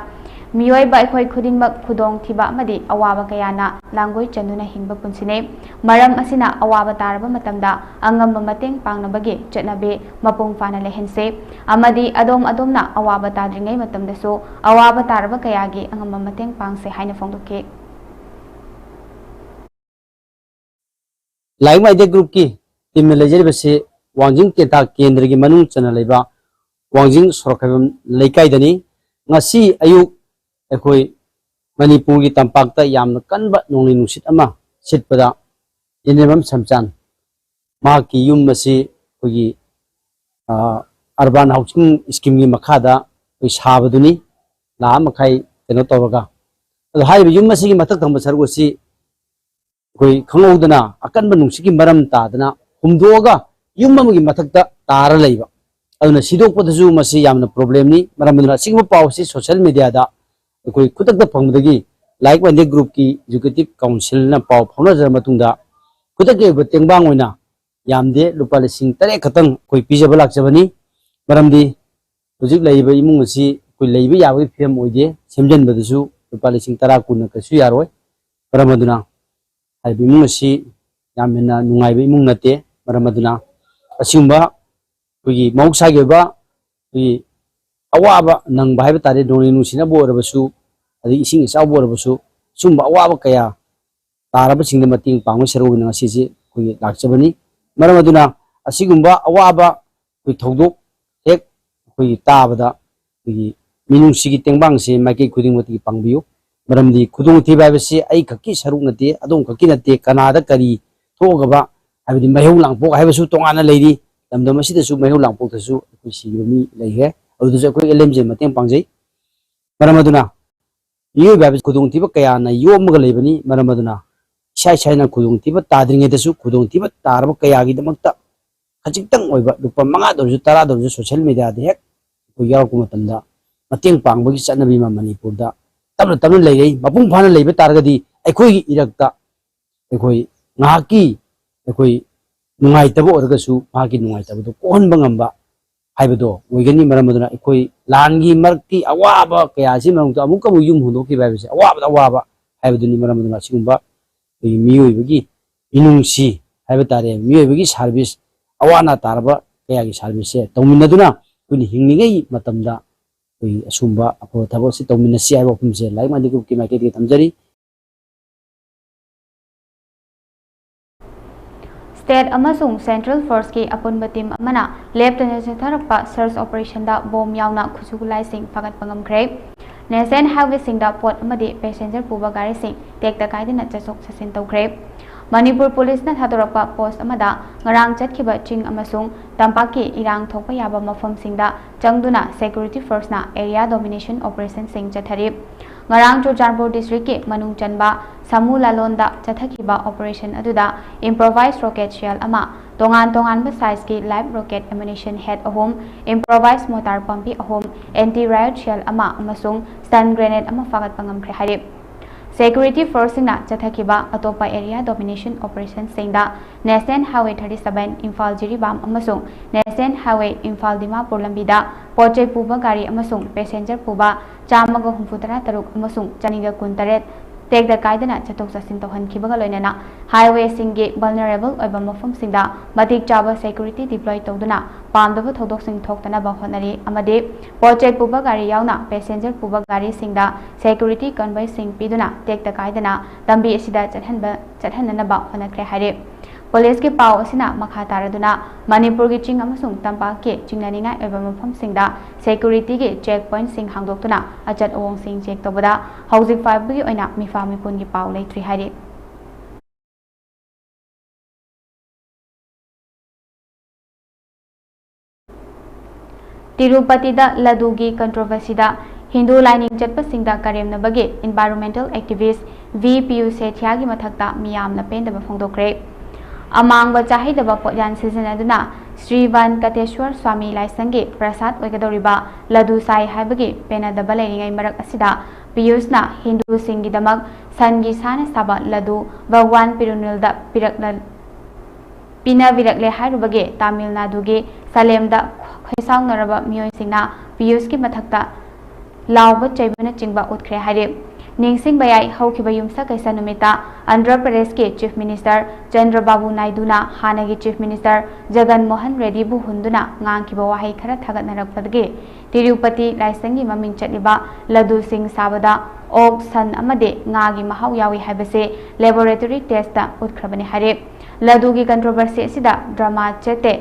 ꯃꯤꯑꯣꯏꯕ ꯑꯩꯈꯣꯏ ꯈꯨꯗꯤꯡꯃꯛ ꯈꯨꯗꯣꯡꯊꯤꯕ ꯑꯃꯗꯤ ꯑꯋꯥꯕ ꯀꯌꯥꯅ ꯂꯥꯡꯒꯣꯏ ꯆꯟꯗꯨꯅ ꯍꯤꯡꯕ ꯄꯨꯟꯁꯤꯅꯤ꯫ ꯃꯔꯝ ꯑꯁꯤꯅ, ꯑꯋꯥꯕ ꯇꯥꯔꯕ ꯃꯇꯝꯗ ꯑꯉꯝꯕ ꯃꯇꯦꯡ ꯄꯥꯡꯅꯕꯒꯤ ꯆꯠꯅꯕꯤ ꯃꯄꯨꯡ ꯐꯥꯅ ꯂꯩꯍꯟꯁꯤ ꯑꯃꯗꯤ ꯑꯗꯣꯝ ꯑꯗꯣꯝꯅ ꯑꯋꯥꯕ ꯇꯥꯗ꯭ꯔꯤꯉꯩ ꯃꯇꯝꯗꯁꯨ ꯑꯋꯥꯕ ꯇꯥꯔꯕ ꯀꯌꯥꯒꯤ ꯑꯉꯝꯕ ꯃꯇꯦꯡ ꯄꯥꯡꯁꯤ ꯍꯥꯏꯅ ꯐꯣꯡꯗꯣꯛꯈꯤ꯫ Like Minded Groupꯀꯤ teamꯅ ꯂꯩꯖꯔꯤꯕꯁꯤ ꯋꯥꯡꯖꯤꯡ ꯇꯦꯟꯊꯥ ꯀꯦꯟꯗ꯭ꯔꯒꯤ ꯃꯅꯨꯡ ꯆꯟꯅ ꯂꯩꯕ ꯋꯥꯡꯖꯤꯡ ꯁꯣꯔꯛꯈꯥꯏꯕꯝ ꯂꯩꯀꯥꯏꯗꯅꯤ꯫ ꯉꯁꯤ ꯑꯌꯨꯛ ꯑꯩꯈꯣꯏ ꯃꯅꯤꯄꯨꯔꯒꯤ ꯇꯝꯄꯥꯛꯇ ꯌꯥꯝꯅ ꯀꯟꯕ ꯅꯣꯡꯂꯩ ꯅꯨꯡꯁꯤꯠ ꯑꯃ ꯁꯤꯠꯄꯗ ꯌꯦꯅꯦꯝꯕꯝ ꯁꯝꯆꯥꯟ ꯃꯍꯥꯛꯀꯤ ꯌꯨꯝ ꯑꯁꯤ ꯑꯩꯈꯣꯏꯒꯤ, ꯑ, Urban Housing Schemeꯒꯤ ꯃꯈꯥꯗ ꯑꯩꯈꯣꯏ ꯁꯥꯕꯗꯨꯅꯤ, ꯂꯥꯈ ꯑꯃ ꯃꯈꯥꯏ ꯀꯩꯅꯣ ꯇꯧꯔꯒ꯫ ꯑꯗꯣ ꯍꯥꯏꯔꯤꯕ ꯌꯨꯝ ꯑꯁꯤꯒꯤ ꯃꯊꯛ ꯊꯪꯕ ꯁꯔꯨꯛ ꯑꯁꯤ ꯑꯩꯈꯣꯏ ꯈꯪꯍꯧꯗꯅ ꯑꯀꯟꯕ ꯅꯨꯡꯁꯤꯠꯀꯤ ꯃꯔꯝ ꯇꯥꯗꯅ ꯍꯨꯝꯗꯣꯛꯑꯒ ꯌꯨꯝ ꯑꯃꯒꯤ ꯃꯊꯛꯇ ꯇꯥꯔ ꯂꯩꯕ꯫ ꯑꯗꯨꯅ ꯁꯤꯗꯣꯛꯄꯗꯁꯨ ꯃꯁꯤ ꯌꯥꯝꯅ problemꯅꯤ꯫ ꯃꯔꯝ ꯑꯗꯨꯅ ꯑꯁꯤꯒꯨꯝꯕ ꯄꯥꯎ ꯑꯁꯤ social mediaꯗ ꯑꯩꯈꯣꯏ ꯈꯨꯗꯛꯇ ꯐꯪꯕꯗꯒꯤ Like Minded Groupꯀꯤ Executive Councilꯅ ꯄꯥꯎ ꯐꯥꯎꯅꯖꯔꯕ ꯃꯇꯨꯡꯗ ꯈꯨꯗꯛꯀꯤ ꯑꯣꯏꯕ ꯇꯦꯡꯕꯥꯡ ꯑꯣꯏꯅ ꯌꯥꯝꯗꯦ, ꯂꯨꯄꯥ ꯂꯤꯁꯤꯡ ꯇꯔꯦꯠ ꯈꯛꯇꯪ ꯑꯩꯈꯣꯏ ꯄꯤꯖꯕ ꯂꯥꯛꯆꯕꯅꯤ꯫ ꯃꯔꯝꯗꯤ ꯍꯧꯖꯤꯛ ꯂꯩꯔꯤꯕ ꯏꯃꯨꯡ ꯑꯁꯤ ꯑꯩꯈꯣꯏ ꯂꯩꯕ ꯌꯥꯕꯒꯤ ꯐꯤꯕꯝ ꯑꯣꯏꯗꯦ꯫ ꯁꯦꯝꯖꯤꯟꯕꯗꯁꯨ ꯂꯨꯄꯥ ꯂꯤꯁꯤꯡ ꯇꯔꯥ ꯀꯨꯟꯅ ꯀꯩꯁꯨ ꯌꯥꯔꯣꯏ꯫ ꯃꯔꯝ ꯑꯗꯨꯅ ꯍꯥꯏꯔꯤꯕ ꯏꯃꯨꯡ ꯑꯁꯤ ꯌꯥꯝ ꯍꯦꯟꯅ ꯅꯨꯡꯉꯥꯏꯕ ꯏꯃꯨꯡ ꯅꯠꯇꯦ꯫ ꯃꯔꯝ ꯑꯗꯨꯅ ꯑꯁꯤꯒꯨꯝꯕ ꯑꯩꯈꯣꯏꯒꯤ ꯃꯍꯧꯁꯥꯒꯤ ꯑꯣꯏꯕ ꯑꯩꯈꯣꯏꯒꯤ ꯑꯋꯥꯕ ꯅꯪꯕ ꯍꯥꯏꯕ ꯇꯥꯔꯦ, ꯅꯣꯡꯂꯩ ꯅꯨꯡꯁꯤꯠꯅꯕꯨ ꯑꯣꯏꯔꯕꯁꯨ, ꯑꯗꯒꯤ ꯏꯁꯤꯡ ꯏꯆꯥꯎꯕꯨ ꯑꯣꯏꯔꯕꯁꯨ, ꯁꯨꯝꯕ ꯑꯋꯥꯕ ꯀꯌꯥ ꯇꯥꯔꯕꯁꯤꯡꯗ ꯃꯇꯦꯡ ꯄꯥꯡꯕꯒꯤ ꯁꯔꯨꯛ ꯑꯣꯏꯅ ꯉꯁꯤꯁꯦ ꯑꯩꯈꯣꯏꯒꯤ ꯂꯥꯛꯆꯕꯅꯤ꯫ ꯃꯔꯝ ꯑꯗꯨꯅ ꯑꯁꯤꯒꯨꯝꯕ ꯑꯋꯥꯕ ꯑꯩꯈꯣꯏ ꯊꯧꯗꯣꯛ ꯍꯦꯛ ꯑꯩꯈꯣꯏꯒꯤ ꯇꯥꯕꯗ ꯑꯩꯈꯣꯏꯒꯤ ꯃꯤꯅꯨꯡꯁꯤꯒꯤ ꯇꯦꯡꯕꯥꯡꯁꯦ ꯃꯥꯏꯀꯩ ꯈꯨꯗꯤꯡꯃꯛꯇꯒꯤ ꯄꯥꯡꯕꯤꯌꯨ꯫ ꯃꯔꯝꯗꯤ ꯈꯨꯗꯣꯡꯊꯤꯕ ꯍꯥꯏꯕꯁꯤ ꯑꯩ ꯈꯛꯀꯤ ꯁꯔꯨꯛ ꯅꯠꯇꯦ, ꯑꯗꯣꯝ ꯈꯛꯀꯤ ꯅꯠꯇꯦ, ꯀꯅꯥꯗ ꯀꯔꯤ ꯊꯣꯛꯑꯒꯕ, ꯍꯥꯏꯕꯗꯤ ꯃꯩꯍꯧ ꯂꯥꯡꯄꯣꯛ ꯍꯥꯏꯕꯁꯨ ꯇꯣꯉꯥꯟꯅ ꯂꯩꯔꯤ꯫ ꯂꯝꯗꯝ ꯑꯁꯤꯗꯁꯨ ꯃꯩꯍꯧ ꯂꯥꯡꯄꯣꯛꯇꯁꯨ ꯑꯩꯈꯣꯏ ꯁꯤꯈꯤꯕ ꯃꯤ ꯂꯩꯈ꯭ꯔꯦ꯫ ꯑꯗꯨꯗꯁꯨ ꯑꯩꯈꯣꯏ ꯑꯦꯜ ꯑꯦꯝꯁꯦ ꯃꯇꯦꯡ ꯄꯥꯡꯖꯩ꯫ ꯃꯔꯝ ꯑꯗꯨꯅ ꯃꯤꯑꯣꯏꯕ ꯍꯥꯏꯕꯁꯤ ꯈꯨꯗꯣꯡꯊꯤꯕ ꯀꯌꯥꯅ ꯌꯣꯝꯃꯒ ꯂꯩꯕꯅꯤ꯫ ꯃꯔꯝ ꯑꯗꯨꯅ ꯏꯁꯥ ꯏꯁꯥꯅ ꯈꯨꯗꯣꯡꯊꯤꯕ ꯇꯥꯗ꯭ꯔꯤꯉꯩꯗꯁꯨ ꯈꯨꯗꯣꯡꯊꯤꯕ ꯇꯥꯔꯕ ꯀꯌꯥꯒꯤꯗꯃꯛꯇ ꯈꯖꯤꯛꯇꯪ ꯑꯣꯏꯕ ꯂꯨꯄꯥ ꯃꯉꯥꯗ ꯑꯣꯏꯔꯁꯨ ꯇꯔꯥꯗ ꯑꯣꯏꯔꯁꯨ social media ꯗ ꯍꯦꯛ ꯑꯩꯈꯣꯏ ꯌꯥꯎꯔꯛꯄ ꯃꯇꯝꯗ ꯃꯇꯦꯡ ꯄꯥꯡꯕꯒꯤ ꯆꯠꯅꯕꯤ ꯑꯃ ꯃꯅꯤꯄꯨꯔꯗ ꯇꯞꯅ ꯇꯞꯅ ꯂꯩꯔꯩ꯫ ꯃꯄꯨꯡ ꯐꯥꯅ ꯂꯩꯕ ꯇꯥꯔꯒꯗꯤ ꯑꯩꯈꯣꯏꯒꯤ ꯏꯔꯛꯇ ꯑꯩꯈꯣꯏ ꯉꯥꯏꯍꯥꯛꯀꯤ ꯑꯩꯈꯣꯏ ꯅꯨꯡꯉꯥꯏꯇꯕ ꯑꯣꯏꯔꯒꯁꯨ ꯃꯍꯥꯛꯀꯤ ꯅꯨꯡꯉꯥꯏꯇꯕꯗꯨ ꯀꯣꯛꯍꯟꯕ ꯉꯝꯕ ꯍꯥꯏꯕꯗꯣ ꯑꯣꯏꯒꯅꯤ꯫ ꯃꯔꯝ ꯑꯗꯨꯅ ꯑꯩꯈꯣꯏ ꯂꯥꯟꯒꯤ ꯃꯔꯛꯀꯤ ꯑꯋꯥꯕ ꯀꯌꯥ ꯑꯁꯤ ꯃꯔꯛꯇ ꯑꯃꯨꯛꯀ ꯑꯃꯨꯛ ꯌꯨꯝ ꯍꯣꯡꯗꯣꯛꯈꯤꯕ ꯍꯥꯏꯕꯁꯦ ꯑꯋꯥꯕꯗ ꯑꯋꯥꯕ ꯍꯥꯏꯕꯗꯨꯅꯤ꯫ ꯃꯔꯝ ꯑꯗꯨꯅ ꯑꯁꯤꯒꯨꯝꯕ ꯑꯩꯈꯣꯏꯒꯤ ꯃꯤꯑꯣꯏꯕꯒꯤ ꯃꯤꯅꯨꯡꯁꯤ ꯍꯥꯏꯕ ꯇꯥꯔꯦ, ꯃꯤꯑꯣꯏꯕꯒꯤ service, ꯑꯋꯥ ꯑꯅꯥ ꯇꯥꯔꯕ ꯀꯌꯥꯒꯤ service ꯁꯦ ꯇꯧꯃꯤꯟꯅꯗꯨꯅ ꯑꯩꯈꯣꯏꯅ ꯍꯤꯡꯂꯤꯉꯩ ꯃꯇꯝꯗ ꯑꯩꯈꯣꯏꯒꯤ ꯑꯁꯨꯝꯕ ꯑꯐꯕ ꯊꯕꯛ ꯑꯁꯤ ꯇꯧꯃꯤꯟꯅꯁꯤ ꯍꯥꯏꯕ ꯋꯥꯐꯝꯁꯦ ꯂꯥꯏꯔꯤꯛ ꯃꯥꯟꯗꯤ groupꯀꯤ ꯃꯥꯏꯀꯩꯗꯒꯤ ꯊꯝꯖꯔꯤ꯫ State ꯑꯃꯁꯨꯡ Central Force ꯀꯤ ꯑꯄꯨꯟꯕ team ꯑꯃꯅ ꯂꯦꯞꯇꯅ ꯆꯠꯊꯔꯛꯄ search operation ꯗ bomb ꯌꯥꯎꯅ ꯈꯨꯠꯁꯨ ꯈꯨꯠꯂꯥꯏꯁꯤꯡ ꯐꯥꯒꯠꯄ ꯉꯝꯈ꯭ꯔꯦ꯫ National highway ꯁꯤꯡꯗ ꯄꯣꯠ ꯑꯃꯗꯤ passenger ꯄꯨꯕ ꯒꯥꯔꯤꯁꯤꯡ ꯇꯦꯛꯇ ꯀꯥꯏꯗꯅ ꯆꯠꯊꯣꯛ ꯆꯠꯁꯤꯟ ꯇꯧꯈ꯭ꯔꯦ꯫ ꯃꯅꯤꯄꯨꯔ police ꯅ ꯊꯥꯗꯣꯔꯛꯄ post ꯑꯃꯗ ꯉꯔꯥꯡ ꯆꯠꯈꯤꯕ ꯆꯤꯡ ꯑꯃꯁꯨꯡ ꯇꯝꯄꯥꯛꯀꯤ ꯏꯔꯥꯡ ꯊꯣꯛꯄ ꯌꯥꯕ ꯃꯐꯝꯁꯤꯡꯗ ꯆꯪꯗꯨꯅ security force ꯅ area domination operation ꯁꯤꯡ ꯆꯠꯊꯔꯤ꯫ ꯉꯔꯥꯡ ꯆꯨꯔꯆꯥꯟꯄꯨꯔ district ꯀꯤ ꯃꯅꯨꯡ ꯆꯟꯕ ꯁꯥꯃꯨ ꯂꯥꯂꯣꯟꯗ ꯆꯠꯊꯈꯤꯕ operation ꯑꯗꯨꯗ improvised rocket shell ꯑꯃ, ꯇꯣꯉꯥꯟ ꯇꯣꯉꯥꯟꯕ size ꯀꯤ live rocket ammunition head ꯑꯍꯨꯝ, improvised mortar ꯄꯥꯝꯕꯤ ꯑꯍꯨꯝ, anti riot shell ꯑꯃ ꯑꯃꯁꯨꯡ stun grenade ꯑꯃ ꯐꯥꯒꯠꯄ ꯉꯝꯈ꯭ꯔꯦ ꯍꯥꯏꯔꯤ꯫ Security forceꯁꯤꯡꯅ ꯆꯠꯊꯈꯤꯕ ꯑꯇꯣꯞꯄ area domination operationꯁꯤꯡꯗ National Highway thirty seven Imphal Jiribam ꯑꯃꯁꯨꯡ National Highway ꯏꯝꯐꯥꯜ ꯗꯤꯃꯥꯄꯨꯔ ꯂꯝꯕꯤꯗ ꯄꯣꯠ ꯆꯩ ꯄꯨꯕ ꯒꯥꯔꯤ ꯑꯃꯁꯨꯡ passenger ꯄꯨꯕ ꯆꯥꯝꯃꯒ ꯍꯨꯝꯐꯨ ꯇꯔꯥ ꯇꯔꯨꯛ ꯑꯃꯁꯨꯡ ꯆꯅꯤꯒ ꯀꯨꯟ ꯇꯔꯦꯠ ꯇꯦꯛꯇ ꯀꯥꯏꯗꯅ ꯆꯠꯊꯣꯛ ꯆꯠꯁꯤꯟ ꯇꯧꯍꯟꯈꯤꯕꯒ ꯂꯣꯏꯅꯅ highwayꯁꯤꯡꯒꯤ vulnerable ꯑꯣꯏꯕ ꯃꯐꯝꯁꯤꯡꯗ ꯃꯇꯤꯛ ꯆꯥꯕ security deploy ꯇꯧꯗꯨꯅ ꯄꯥꯝꯗꯕ ꯊꯧꯗꯣꯛꯁꯤꯡ ꯊꯣꯛꯇꯅꯕ ꯍꯣꯠꯅꯔꯤ ꯑꯃꯗꯤ ꯄꯣꯠ ꯆꯩ ꯄꯨꯕ ꯒꯥꯔꯤ ꯌꯥꯎꯅ passenger ꯄꯨꯕ ꯒꯥꯔꯤꯁꯤꯡꯗ security convoyꯁꯤꯡ ꯄꯤꯗꯨꯅ ꯇꯦꯛꯇ ꯀꯥꯏꯗꯅ ꯂꯝꯕꯤ ꯑꯁꯤꯗ ꯆꯠꯍꯟꯕ, ꯆꯠꯍꯟꯅꯅꯕ ꯍꯣꯠꯅꯈ꯭ꯔꯦ ꯍꯥꯏꯔꯤ꯫ ꯄꯨꯂꯤꯁꯀꯤ ꯄꯥꯎ ꯑꯁꯤꯅ ꯃꯈꯥ ꯇꯥꯔꯗꯨꯅ ꯃꯅꯤꯄꯨꯔꯒꯤ ꯆꯤꯡ ꯑꯃꯁꯨꯡ ꯇꯝꯄꯥꯛꯀꯤ ꯆꯤꯡꯅꯅꯤꯡꯉꯥꯏ ꯑꯣꯏꯕ ꯃꯐꯝꯁꯤꯡꯗ securityꯒꯤ check pointꯁꯤꯡ ꯍꯥꯡꯗꯣꯛꯇꯨꯅ ꯑꯆꯠ ꯑꯋꯣꯡꯁꯤꯡ check ꯇꯧꯕꯗ ꯍꯧꯖꯤꯛ ꯐꯥꯎꯕꯒꯤ ꯑꯣꯏꯅ ꯃꯤꯐꯥ ꯃꯤꯄꯨꯟꯒꯤ ꯄꯥꯎ ꯂꯩꯇ꯭ꯔꯤ ꯍꯥꯏꯔꯤ꯫ ꯇꯤꯔꯨꯄꯇꯤꯗ ꯂꯗꯨꯒꯤ controversyꯗ ꯍꯤꯟꯗꯨ ꯂꯥꯏꯅꯤꯡ ꯆꯠꯄꯁꯤꯡꯗ ꯀꯔꯦꯝꯅꯕꯒꯤ environmental activist ꯚꯤ ꯄꯤꯌꯨꯁ ꯁꯦꯊꯤꯌꯥꯒꯤ ꯃꯊꯛꯇ ꯃꯤꯌꯥꯝꯅ ꯄꯦꯟꯗꯕ ꯐꯣꯡꯗꯣꯛꯈ꯭ꯔꯦ꯫ ꯑꯃꯥꯡꯕ ꯆꯥꯍꯩꯗꯕ ꯄꯣꯠꯌꯥꯟ ꯁꯤꯖꯤꯟꯅꯗꯨꯅ ꯁ꯭ꯔꯤ ꯚꯟꯀꯇꯦꯁ꯭ꯋꯔ ꯁ꯭ꯋꯥꯃꯤ ꯂꯥꯏꯁꯪꯒꯤ ꯄ꯭ꯔꯁꯥꯗ ꯑꯣꯏꯒꯗꯧꯔꯤꯕ ꯂꯗꯨ ꯆꯥꯏ ꯍꯥꯏꯕꯒꯤ ꯄꯦꯟꯅꯗꯕ ꯂꯩꯔꯤꯉꯩ ꯃꯔꯛ ꯑꯁꯤꯗ ꯄꯤꯌꯨꯁꯅ ꯍꯤꯟꯗꯨꯁꯤꯡꯒꯤꯗꯃꯛ ꯁꯟꯒꯤ ꯁꯥꯅ ꯁꯥꯕ ꯂꯗꯨ ꯚꯒꯋꯥꯟ ꯄꯤꯔꯨꯅꯨꯜꯗ ꯄꯤꯔꯛꯂ-, ꯄꯤꯅꯕꯤꯔꯛꯂꯦ ꯍꯥꯏꯔꯨꯕꯒꯤ ꯇꯥꯃꯤꯜ ꯅꯥꯗꯨꯒꯤ ꯁꯂꯦꯝꯗ ꯈꯣꯏꯁꯥꯎꯅꯔꯕ ꯃꯤꯑꯣꯏꯁꯤꯡꯅ ꯄꯤꯌꯨꯁꯀꯤ ꯃꯊꯛꯇ ꯂꯥꯎꯕ ꯆꯩꯕꯅꯆꯤꯡꯕ ꯎꯠꯈ꯭ꯔꯦ ꯍꯥꯏꯔꯤ꯫ ꯅꯤꯡꯁꯤꯡꯕ ꯌꯥꯏ, ꯍꯧꯈꯤꯕ ꯌꯨꯝꯁꯀꯩꯁ ꯅꯨꯃꯤꯠꯇ ꯑꯟꯙ꯭ꯔ ꯄ꯭ꯔꯗꯦꯁꯀꯤ Chief Minister ꯆꯟꯗ꯭ꯔꯕꯥꯕꯨ ꯅꯥꯏꯗꯨꯅ ꯍꯥꯟꯅꯒꯤ Chief Minister ꯖꯒꯟ ꯃꯣꯍꯟ ꯔꯦꯗꯤꯕꯨ ꯍꯨꯟꯗꯨꯅ ꯉꯥꯡꯈꯤꯕ ꯋꯥꯍꯩ ꯈꯔ ꯊꯥꯒꯠꯅꯔꯛꯄꯗꯒꯤ ꯇꯤꯔꯨꯄꯇꯤ ꯂꯥꯏꯁꯪꯒꯤ ꯃꯃꯤꯡ ꯆꯠꯂꯤꯕ ꯂꯗꯨꯁꯤꯡ ꯁꯥꯕꯗ ꯑꯣꯛ, ꯁꯟ ꯑꯃꯗꯤ ꯉꯥꯒꯤ ꯃꯍꯥꯎ ꯌꯥꯎꯏ ꯍꯥꯏꯕꯁꯤ laboratory testꯇ ꯎꯠꯈ꯭ꯔꯕꯅꯤ ꯍꯥꯏꯔꯤ꯫ ꯂꯗꯨꯒꯤ controversy ꯑꯁꯤꯗ ꯙꯔꯃ ꯆꯦꯠꯇꯦ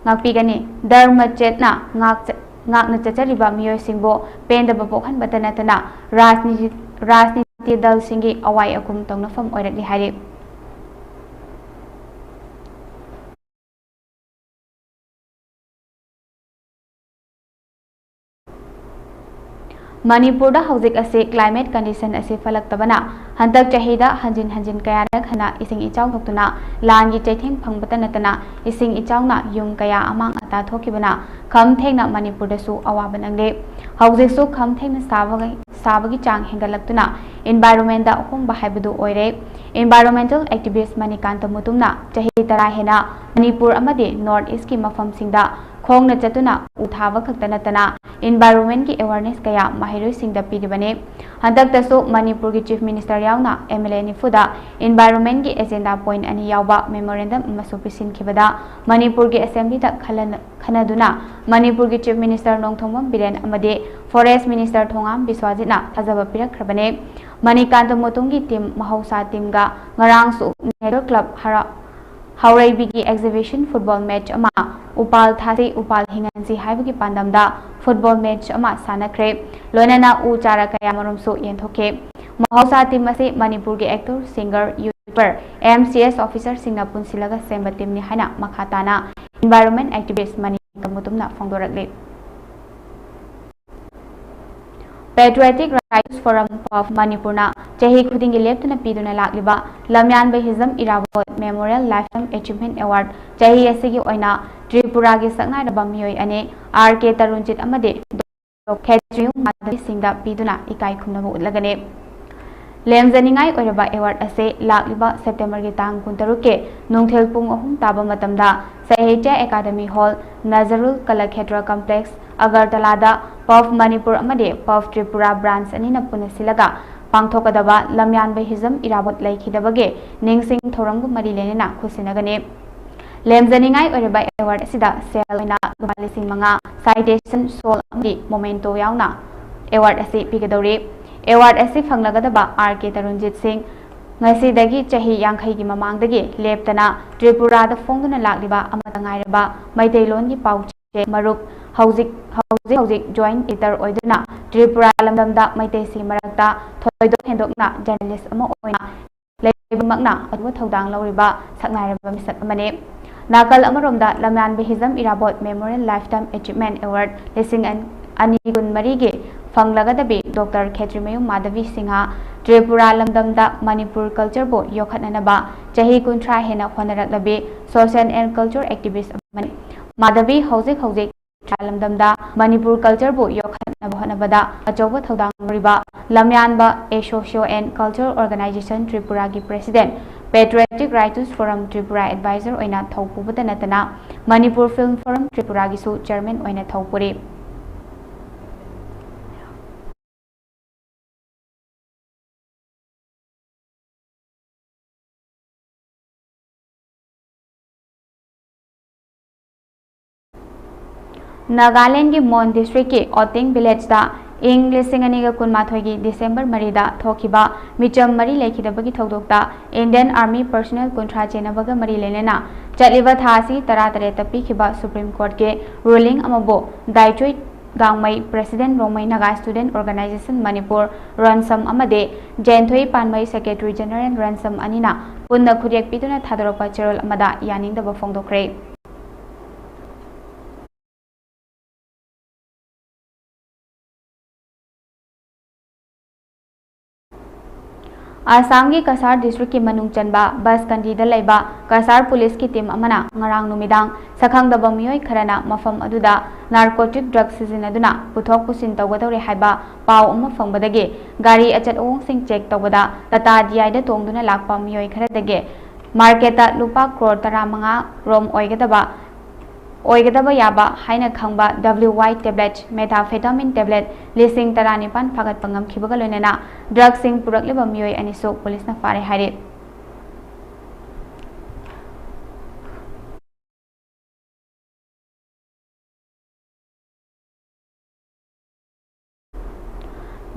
ꯉꯥꯛꯄꯤꯒꯅꯤ꯫ ꯙꯔꯃ ꯆꯦꯠꯅ ꯉꯥꯛꯆ-, ꯉꯥꯛꯅ ꯆꯠꯆꯔꯤꯕ ꯃꯤꯑꯣꯏꯁꯤꯡꯕꯨ ꯄꯦꯟꯗꯕ ꯄꯣꯛꯍꯟꯕꯇ ꯅꯠꯇꯅ ꯔꯥꯖꯅꯤꯇꯤ, ꯔꯥꯖꯅꯤꯇꯤ ꯗꯜꯁꯤꯡꯒꯤ ꯑꯋꯥꯏ ꯑꯈꯨꯝ ꯇꯧꯅꯐꯝ ꯑꯣꯏꯔꯛꯂꯤ ꯍꯥꯏꯔꯤ꯫ ꯃꯅꯤꯄꯨꯔꯗ ꯍꯧꯖꯤꯛ ꯑꯁꯤ climate condition ꯑꯁꯤ ꯐꯠꯂꯛꯇꯕꯅ ꯍꯟꯗꯛ ꯆꯍꯤꯗ ꯍꯟꯖꯤꯟ ꯍꯟꯖꯤꯟ ꯀꯌꯥꯔꯛ ꯍꯟꯅ ꯏꯁꯤꯡ ꯏꯆꯥꯎ ꯊꯣꯛꯇꯨꯅ ꯂꯥꯟꯒꯤ ꯆꯩꯊꯦꯡ ꯐꯪꯕꯇ ꯅꯠꯇꯅ ꯏꯁꯤꯡ ꯏꯆꯥꯎꯅ ꯌꯨꯝ ꯀꯌꯥ ꯑꯃꯥꯡ ꯑꯇꯥ ꯊꯣꯛꯈꯤꯕꯅ ꯈꯝ ꯊꯦꯡꯅ ꯃꯅꯤꯄꯨꯔꯗꯁꯨ ꯑꯋꯥꯕ ꯅꯪꯂꯦ꯫ ꯍꯧꯖꯤꯛꯁꯨ ꯈꯝ ꯊꯦꯡꯅ ꯁꯥꯕꯒꯤ, ꯁꯥꯕꯒꯤ ꯆꯥꯡ ꯍꯦꯟꯒꯠꯂꯛꯇꯨꯅ environment ꯑꯍꯣꯡꯕ ꯍꯥꯏꯕꯗꯨ ꯑꯣꯏꯔꯦ꯫ Environmental activist ꯃꯅꯤꯀꯥꯟꯇ ꯃꯨꯇꯨꯝꯅ ꯆꯍꯤ ꯇꯔꯥ ꯍꯦꯟꯅ ꯃꯅꯤꯄꯨꯔ ꯑꯃꯗꯤ North East ꯀꯤ ꯃꯐꯝꯁꯤꯡꯗ ꯈꯣꯡꯅ ꯆꯠꯇꯨꯅ ꯎ ꯊꯥꯕ ꯈꯛꯇ ꯅꯠꯇꯅ environment ꯀꯤ awareness ꯀꯌꯥ ꯃꯍꯩꯔꯣꯏꯁꯤꯡꯗ ꯄꯤꯔꯤꯕꯅꯤ꯫ ꯍꯟꯗꯛꯇꯁꯨ ꯃꯅꯤꯄꯨꯔꯒꯤ Chief Minister ꯌꯥꯎꯅ M L A ꯅꯤꯐꯨꯗ environment ꯀꯤ agenda point ꯑꯅꯤ ꯌꯥꯎꯕ memorandum ꯑꯃꯁꯨ ꯄꯤꯁꯤꯟꯈꯤꯕꯗ ꯃꯅꯤꯄꯨꯔꯒꯤ Assembly ꯗ ꯈꯜꯂ-, ꯈꯟꯅꯗꯨꯅ ꯃꯅꯤꯄꯨꯔꯒꯤ Chief Minister ꯅꯣꯡꯊꯣꯝꯕꯝ ꯕꯤꯔꯦꯟ ꯑꯃꯗꯤ Forest Minister ꯊꯣꯉꯥꯝ ꯕꯤꯁ꯭ꯋꯥꯖꯤꯠꯅ ꯊꯥꯖꯕ ꯄꯤꯔꯛꯈ꯭ꯔꯕꯅꯤ꯫ ꯃꯅꯤꯀꯥꯟꯇ ꯃꯨꯇꯨꯝꯒꯤ team ꯃꯍꯧꯁꯥ team ꯒ ꯉꯔꯥꯡꯁꯨ Nature Club ꯍꯔ-, ꯍꯥꯎꯔꯩꯕꯤꯒꯤ exhibition football match ꯑꯃ ꯎꯄꯥꯜ ꯊꯥꯁꯤ ꯎꯄꯥꯜ ꯍꯤꯡꯍꯟꯁꯤ ꯍꯥꯏꯕꯒꯤ ꯄꯥꯟꯗꯝꯗ football match ꯑꯃ ꯁꯥꯟꯅꯈ꯭ꯔꯦ꯫ ꯂꯣꯏꯅꯅ ꯎ ꯆꯥꯔꯥ ꯀꯌꯥ ꯃꯔꯨꯝꯁꯨ ꯌꯦꯟꯊꯣꯛꯈꯤ꯫ ꯃꯍꯧꯁꯥ team ꯑꯁꯤ ꯃꯅꯤꯄꯨꯔꯒꯤ actor, singer, YouTuber, M C S officer ꯁꯤꯡꯅ ꯄꯨꯟꯁꯤꯜꯂꯒ ꯁꯦꯝꯕ team ꯅꯤ ꯍꯥꯏꯅ ꯃꯈꯥ ꯇꯥꯅ environment activist Manikanta ꯃꯨꯇꯨꯝꯅ ꯐꯣꯡꯗꯣꯔꯛꯂꯤ꯫ Patriotic Rights Forum of ꯃꯅꯤꯄꯨꯔꯅ ꯆꯍꯤ ꯈꯨꯗꯤꯡꯒꯤ ꯂꯦꯞꯇꯅ ꯄꯤꯗꯨꯅ ꯂꯥꯛꯂꯤꯕ ꯂꯝꯌꯥꯟꯕ Hijam Irabot Memorial Lifetime Achievement Award ꯆꯍꯤ ꯑꯁꯤꯒꯤ ꯑꯣꯏꯅ ꯇ꯭ꯔꯤꯄꯨꯔꯥꯒꯤ ꯁꯛꯅꯥꯏꯔꯕ ꯃꯤꯑꯣꯏ ꯑꯅꯤ, R K ꯇꯔꯨꯟꯖꯤꯠ ꯑꯃꯗꯤ ꯈꯦꯇ꯭ꯔꯤꯌꯨ ꯃꯥꯙꯕꯤꯁꯤꯡꯗ ꯄꯤꯗꯨꯅ ꯏꯀꯥꯏ ꯈꯨꯝꯅꯕ ꯎꯠꯂꯒꯅꯤ꯫ ꯂꯦꯝꯖꯅꯤꯡꯉꯥꯏ ꯑꯣꯏꯔꯕ award ꯑꯁꯤ ꯂꯥꯛꯂꯤꯕ September ꯒꯤ ꯇꯥꯡ ꯀꯨꯟꯇꯔꯨꯛꯀꯤ ꯅꯨꯡꯊꯤꯜ ꯄꯨꯡ ꯑꯍꯨꯝ ꯇꯥꯕ ꯃꯇꯝꯗ ꯁꯥꯍꯤꯇ꯭ꯌ ꯑꯦꯀꯥꯗꯃꯤ hall, ꯅꯖꯔꯨꯜ ꯀꯂꯥꯈꯦꯇ꯭ꯔ complex, ꯑꯒꯔꯇꯂꯥꯗ P U F ꯃꯅꯤꯄꯨꯔ ꯑꯃꯗꯤ P U F Tripura branch ꯑꯅꯤꯅ ꯄꯨꯟꯅ ꯁꯤꯜꯂꯒ ꯄꯥꯡꯊꯣꯛꯀꯗꯕ ꯂꯝꯌꯥꯟꯕ ꯍꯤꯖꯝ ꯏꯔꯥꯕꯣꯠ ꯂꯩꯈꯤꯗꯕꯒꯤ ꯅꯤꯡꯁꯤꯡ ꯊꯧꯔꯝꯒ ꯃꯔꯤ ꯂꯩꯅꯅ ꯈꯨꯠꯁꯤꯟꯅꯒꯅꯤ꯫ ꯂꯦꯝꯖꯅꯤꯡꯉꯥꯏ ꯑꯣꯏꯔꯕ award ꯑꯁꯤꯗ ꯁꯦꯜ ꯑꯣꯏꯅ ꯂꯨꯄꯥ ꯂꯤꯁꯤꯡ ꯃꯉꯥ, citation, shawl ꯑꯃꯗꯤ memento ꯌꯥꯎꯅ award ꯑꯁꯤ ꯄꯤꯒꯗꯧꯔꯤ꯫ Award ꯑꯁꯤ ꯐꯪꯂꯒꯗꯕ R K ꯇꯔꯨꯟꯖꯤꯠ ꯁꯤꯡ ꯉꯁꯤꯗꯒꯤ ꯆꯍꯤ ꯌꯥꯡꯈꯩꯒꯤ ꯃꯃꯥꯡꯗꯒꯤ ꯂꯦꯞꯇꯅ ꯇ꯭ꯔꯤꯄꯨꯔꯥꯗ ꯐꯣꯡꯗꯨꯅ ꯂꯥꯛꯂꯤꯕ ꯑꯃꯠꯇ ꯉꯥꯏꯔꯕ ꯃꯩꯇꯩꯂꯣꯟꯒꯤ ꯄꯥꯎꯆꯦ ꯃꯔꯨꯞ, ꯍꯧꯖꯤꯛ, ꯍꯧꯖꯤꯛ, ꯍꯧꯖꯤꯛ joint editor ꯑꯣꯏꯗꯨꯅ ꯇ꯭ꯔꯤꯄꯨꯔꯥ ꯂꯝꯗꯝꯗ ꯃꯩꯇꯩꯁꯤꯡꯒꯤ ꯃꯔꯛꯇ ꯊꯣꯏꯗꯣꯛ ꯍꯦꯟꯗꯣꯛꯅ journalist ꯑꯃ ꯑꯣꯏꯅ ꯂꯩꯕꯃꯛꯅ ꯑꯆꯧꯕ ꯊꯧꯗꯥꯡ ꯂꯧꯔꯤꯕ ꯁꯛꯅꯥꯏꯔꯕ ꯃꯤꯁꯛ ꯑꯃꯅꯤ꯫ ꯅꯥꯀꯜ ꯑꯃꯔꯣꯝꯗ ꯂꯝꯌꯥꯟꯕ Hijam Irabot Memorial Lifetime Achievement Award ꯂꯤꯁꯤꯡ ꯑꯅꯤ ꯀꯨꯟꯃꯔꯤꯒꯤ ꯐꯪꯂꯒꯗꯕꯤ ꯗꯣꯛꯇꯔ ꯈꯦꯇ꯭ꯔꯤꯃꯌꯨꯝ ꯃꯥꯙꯕꯤ ꯁꯤꯡꯍ ꯇ꯭ꯔꯤꯄꯨꯔꯥ ꯂꯝꯗꯝꯗ ꯃꯅꯤꯄꯨꯔ cultureꯕꯨ ꯌꯣꯛꯈꯠꯅꯅꯕ ꯆꯍꯤ ꯀꯨꯟꯊ꯭ꯔꯥ ꯍꯦꯟꯅ ꯍꯣꯠꯅꯔꯛꯂꯕꯤ social and culture activist ꯑꯃꯅꯤ꯫ ꯃꯥꯙꯕꯤ ꯍꯧꯖꯤꯛ ꯍꯧꯖꯤꯛ ꯇ꯭ꯔꯤꯄꯨꯔꯥ ꯂꯝꯗꯝꯗ ꯃꯅꯤꯄꯨꯔ cultureꯕꯨ ꯌꯣꯛꯈꯠꯅꯕ ꯍꯣꯠꯅꯕꯗ ꯑꯆꯧꯕ ꯊꯧꯗꯥꯡ ꯂꯧꯔꯤꯕ ꯂꯝꯌꯥꯟꯕ A Socio and Cultural Organisation Tripuraꯒꯤ president, Patriotic Writers Forum Tripura advisor ꯑꯣꯏꯅ ꯊꯧ ꯄꯨꯕꯇ ꯅꯠꯇꯅ ꯃꯅꯤꯄꯨꯔ Film Forum Tripuraꯒꯤꯁꯨ chairman ꯑꯣꯏꯅ ꯊꯧ ꯄꯨꯔꯤ꯫ ꯅꯥꯒꯥꯂꯦꯟꯒꯤ ꯃꯣꯟ districtꯀꯤ ꯑꯣꯇꯤꯡ villageꯇ ꯏꯪ ꯂꯤꯁꯤꯡ ꯑꯅꯤꯒ ꯀꯨꯟꯃꯥꯊꯣꯏꯒꯤ December ꯃꯔꯤꯗ ꯊꯣꯛꯈꯤꯕ ꯃꯤꯆꯝ ꯃꯔꯤ ꯂꯩꯈꯤꯗꯕꯒꯤ ꯊꯧꯗꯣꯛꯇ Indian Army personnel ꯀꯨꯟꯊ꯭ꯔꯥ ꯆꯦꯟꯅꯕꯒ ꯃꯔꯤ ꯂꯩꯅꯅ ꯆꯠꯂꯤꯕ ꯊꯥ ꯑꯁꯤ ꯇꯔꯥꯇꯔꯦꯠꯇ ꯄꯤꯈꯤꯕ Supreme Courtꯀꯤ ruling ꯑꯃꯕꯨ ꯗꯥꯏꯆꯨꯏ ꯒꯥꯡꯃꯩ, president Rongmei Naga Student Organisation Manipur ꯔꯟꯁꯝ ꯑꯃꯗꯤ ꯖꯦꯟꯊꯣꯏ ꯄꯥꯟꯃꯩ, secretary general ꯔꯟꯁꯝ ꯑꯅꯤꯅ ꯄꯨꯟꯅ ꯈꯨꯠꯌꯦꯛ ꯄꯤꯗꯨꯅ ꯊꯥꯗꯣꯔꯛꯄ ꯆꯦꯔꯣꯜ ꯑꯃꯗ ꯌꯥꯅꯤꯡꯗꯕ ꯐꯣꯡꯗꯣꯛꯈ꯭ꯔꯦ꯫ ꯑꯁꯥꯝꯒꯤ ꯀꯁꯥꯔ districtꯀꯤ ꯃꯅꯨꯡ ꯆꯟꯕ ꯕꯁꯀꯟꯗꯤꯗ ꯂꯩꯕ ꯀꯁꯥꯔ policeꯀꯤ team ꯑꯃꯅ ꯉꯔꯥꯡ ꯅꯨꯃꯤꯗꯥꯡ ꯁꯛꯈꯪꯗꯕ ꯃꯤꯑꯣꯏ ꯈꯔꯅ ꯃꯐꯝ ꯑꯗꯨꯗ narcotic drug ꯁꯤꯖꯤꯟꯅꯗꯨꯅ ꯄꯨꯊꯣꯛ ꯄꯨꯁꯤꯟ ꯇꯧꯒꯗꯧꯔꯦ ꯍꯥꯏꯕ ꯄꯥꯎ ꯑꯃ ꯐꯪꯕꯗꯒꯤ ꯒꯥꯔꯤ ꯑꯆꯠ ꯑꯋꯣꯡꯁꯤꯡ check ꯇꯧꯕꯗ Tata D Iꯗ ꯇꯣꯡꯗꯨꯅ ꯂꯥꯛꯄ ꯃꯤꯑꯣꯏ ꯈꯔꯗꯒꯤ marketꯇ ꯂꯨꯄꯥ crore ꯇꯔꯥꯃꯉꯥ ꯔꯣꯝ ꯑꯣꯏꯒꯗꯕ ꯑꯣꯏꯒꯗꯕ ꯌꯥꯕ ꯍꯥꯏꯅ ꯈꯪꯕ W Y tablet, methamphetamine tablet ꯂꯤꯁꯤꯡ ꯇꯔꯥꯅꯤꯄꯥꯟ ꯐꯥꯒꯠꯄ ꯉꯝꯈꯤꯕꯒ ꯂꯣꯏꯅꯅ drugꯁꯤꯡ ꯄꯨꯔꯛꯂꯤꯕ ꯃꯤꯑꯣꯏ ꯑꯅꯤꯁꯨ policeꯅ ꯐꯥꯔꯦ ꯍꯥꯏꯔꯤ꯫